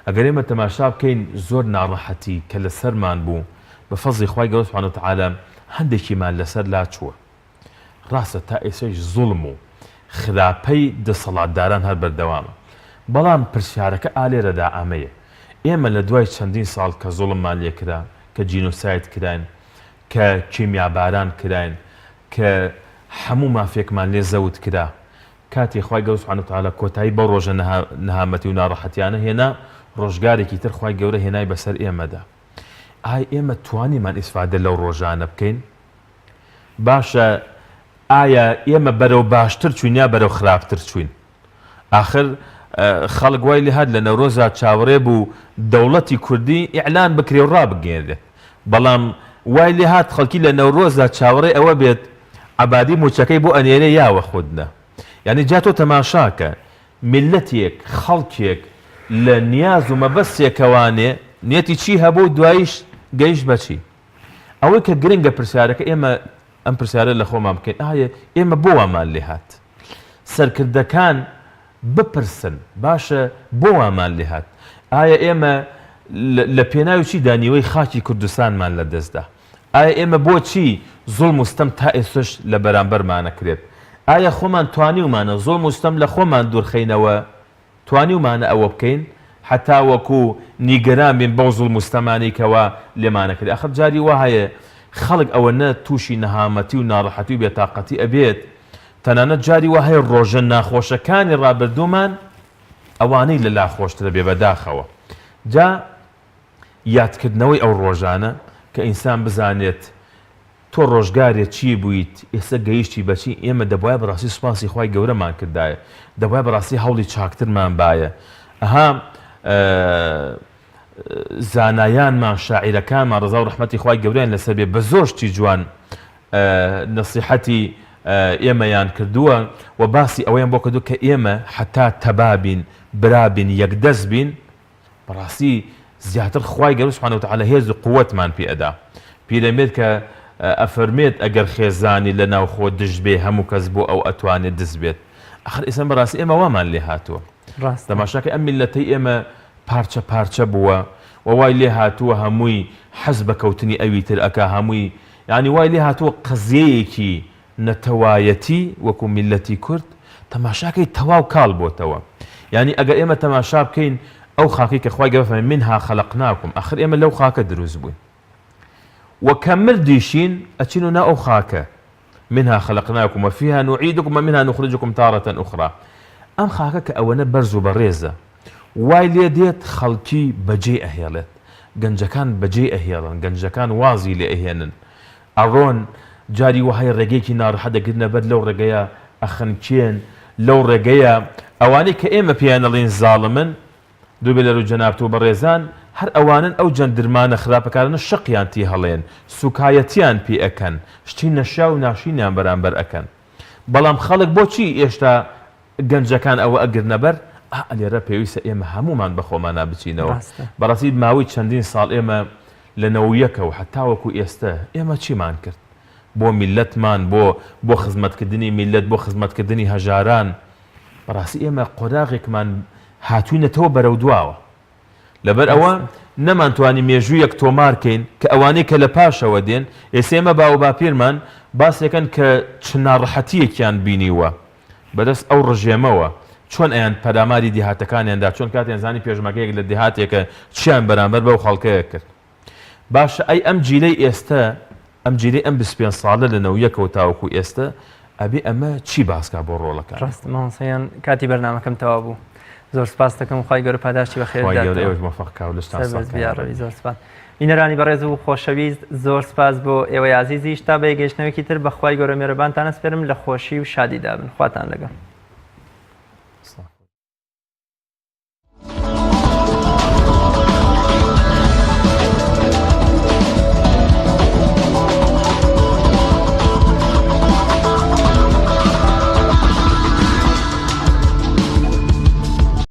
B: ئەگەر ئێمە تەماشا بکەین زۆر ناڕەحەتی کە لەسەرمان بوو بە فەزڵی خوای گەورە سبحانە وتعالی هەندێکیمان لەسەر لاچووە. ڕاستە تا ئێستەش زوڵم و خراپەی دەسەڵاتداران هەر بەردەوامە، بەڵام پرسیارەکە ئالێرەدا ئەمەیە، ئێمە لە دوای چەندین ساڵ کە زوڵممان لێ کرا، کە جینۆساید کراین، کە کیمیاباران کراین، کە هەموو مافێکمان لێ زەوت کرا، کاتێ خوای گەورە سبحانە وتعالی کۆتایی بەو ڕۆژە نەهامەتی و ناڕەحەتیانە هێنا، ڕۆژگارێکی تر خوای گەورە هێنای بەسەر ئێمەدا. ئای ئێمە توانیمان ئیسفادە لەو ڕۆژانە بکەین؟ باشە ئایا ئێمە بەرەو باشتر چوین یا بەرەو خراپتر چوین؟ ئاخر خەڵک وای لێهات لە نەورۆزا چاوەڕێ بوو دەوڵەتی کوردی ئیعلان بکرێ و ڕابگەیەنرێت، بەڵام وای لێهات خەڵکی لە نەورۆزا چاوەڕێ ئەوە بێت عەبادی موچەکەی بۆ ئەنێرێ یا وەخود نا. یانی جا تۆ تەماشاکە میللەتێک، خەڵکێک لە نیاز و مەبەستێکەوانێ نیەتی چی هەبوو دواییش گەیشت بە چی؟ ئەوەی کە گرنگە پرسیارەکە ئێمە ئەم پرسیارە لە خۆمان بکەین ئایا ئێمە بۆ وامان لێ هات؟ سەرکردەکان بپرسن باشە بۆ وامان لێ هات؟ ئایا ئێمە لە پێناوی چیدا نیوەی خاکی کوردستانمان لە دەستدا؟ ئایا ئێمە بۆچی زوڵم و ستەم تا ئێستەش لە بەرامبەرمانە کرێت؟ ئایا خۆمان توانیومانە زوڵم و ستەم لە خۆمان دوورخەینەوە؟ توانیومانە ئەوە بکەین هەتا وەکو نیگەران بین بەو زوڵم و ستەمانەی کەوا لێمانەکرێ ئاخر جاری وا هەیە خەڵک ئەوەنە توشی نەهامەتی و ناڕەحەتی و بێتاقەتی ئەبێت تەنانەت جاری وا هەیە ڕۆژە ناخۆشەکانی ڕابردوومان ئەوانەی لەلا خۆشترە بێ بەداخەوە جا یادکردنەوەی ئەو ڕۆژانە کە ئینسان بزانێت تۆ ڕۆژگارێ چی بوویت ئێستا گەیشتی بە چی ئێمە دەبوایە بەڕاستی سوپاسی خوای گەورەمان کردایە دەبوایە بەڕاستی هەوڵی چاکترمان بایە ئەها زانایانمان شاعیرەکانمان ڕەزا و ڕەحمەتی خوای گەورەیان لەسەر بێ بە زۆر شتی جوان نەسیحەتی ئێمەیان کردووە و باسی ئەوەیان بۆ کردووە کە ئێمە حتا تەبا بین برا بین یەکدەست بین بەڕاستی زیاتر خوای گەورە سبحانە وتعالی هێز و قوەتمان پێ ئەدا. پیرەمێرد کە ئەفەرموێت ئەگەر خێزانی لە ناوخۆ دژ بێ هەموو کەس بۆ ئەو ئەتوانێ دز بێت. ئاخر ئێستا بەڕاستی ئێمە وامان لێ هاتووە.
A: ڕاستە.
B: تەماشاکەی ئەم میللەتەی ئێمە پارچە پارچە بووە و وای لێ هاتووە هەمووی حەز بە کەوتنی ئەوی تر ئەکا هەمووی یانی وای لێ هاتووە قەزیەیەکی نەتەوایەتی وەکو میللەتی کورد تەماشاکەی تەواو کاڵ بۆتەوە یانی ئەگەر ئێمە تەماشا بکەین ئەو خاکەی کە خوای گەورە فەرمی منها خلقناکم ئەخر ئێمە لەو خاکە دروست بووین و کە مردیشین ئەچینەوە ناو ئەو خاکە. منها خلقناکم وفیها نعیدکم ومنها نخرجکم تارة اخری ئەم خاکە کە ئەوەنە بەرز و بەڕێزە وای لێ دێت خەڵکی بەجێی ئەهێڵێت گەنجەکان بەجێی ئەهێڵن گەنجەکان وازی لێ ئەهێنن ئەڕۆن جاری وەهای ڕێگەیەکی ناڕەحەت دەگرنە بەر لەو ڕێگەیە ئەخنکێن لەو ڕێگەیە ئەوانەی کە ئێمە پێیان ئەڵێین زاڵمن دوور بێ لەرو جەنابت و بەڕێزان هەر ئەوانەن ئەو جەندرمانە خراپەکارانە شەقیان تی هەڵێن سوکایەتیان پی ئەکەن شتی نەشیاو و ناشرینیان بەرامبەر ئەکەن بەڵام خەڵک بۆچی ئێشتا گەنجەکان ئەوە ئەگرنە بەر ئا لێرە پێویستە ئێمە هەموومان بە خۆمانا بچینەوە
A: ڕاستە.
B: بەڕاستی ماوەی چەندین ساڵ ئێمە لە نەوەیەکەوە هەتاوەکو ئێستە ئێمە چیمان کرد بۆ میللەتمان بۆ بۆ خزمەتکردنی میللەت بۆ خزمەتکردنی هەژاران بەڕاستی ئێمە قۆناغێکمان هاتوینەتەوە بەرەو دواوە لەبەر ئەوە نەمانتوانی مێژوویەک تۆمار کەین کە ئەوانەی کە لە پاشەوە دێن ئێستا ئێمە باوباپیرمان باسێکەن کە چ ناڕەحەتیەکیان بینیوە بەدەست ئەو ڕژێمەوە چۆن ئەیان پەلاماری دێهاتەکانیان دا چۆن کاتێن زانی پێشمەرگەیەک لە دێهاتێکە چیان بەرامبەر بەو خەڵکەیە کرد باشە ئەی ئەم جیلەی ئێستە ئەم جیلەی ئەم 25 ساڵە لە نەویەکەوە تاوەکو ئێستە ئەبێ ئەمە چی باسکا بۆ ڕۆڵەکان
A: ڕاستە مامۆستا گیان کاتی بەرنامەکەم تەواو بوو زۆر سپاس دەکەم خوای گەورە پاداشتی بەخێر
B: خوای گەورە
A: بداتەوە
B: ئێوەش مۆفەق کا و لەشتان ساغ
A: سەربەرز
B: کا یا
A: بی
B: ڕەبی.
A: یاڕەبی زۆر سپاس بینەرانی بەڕێز و خۆشەویست زۆر سپاس بۆ ئێوەی ئازیزیش تا بە یەکگەیشتنەوەیەکی تر بە خوای گەورە مێرەبانتان ئەسپێرم لە خۆشی و شادیدا بن خواتان لەگەڵ.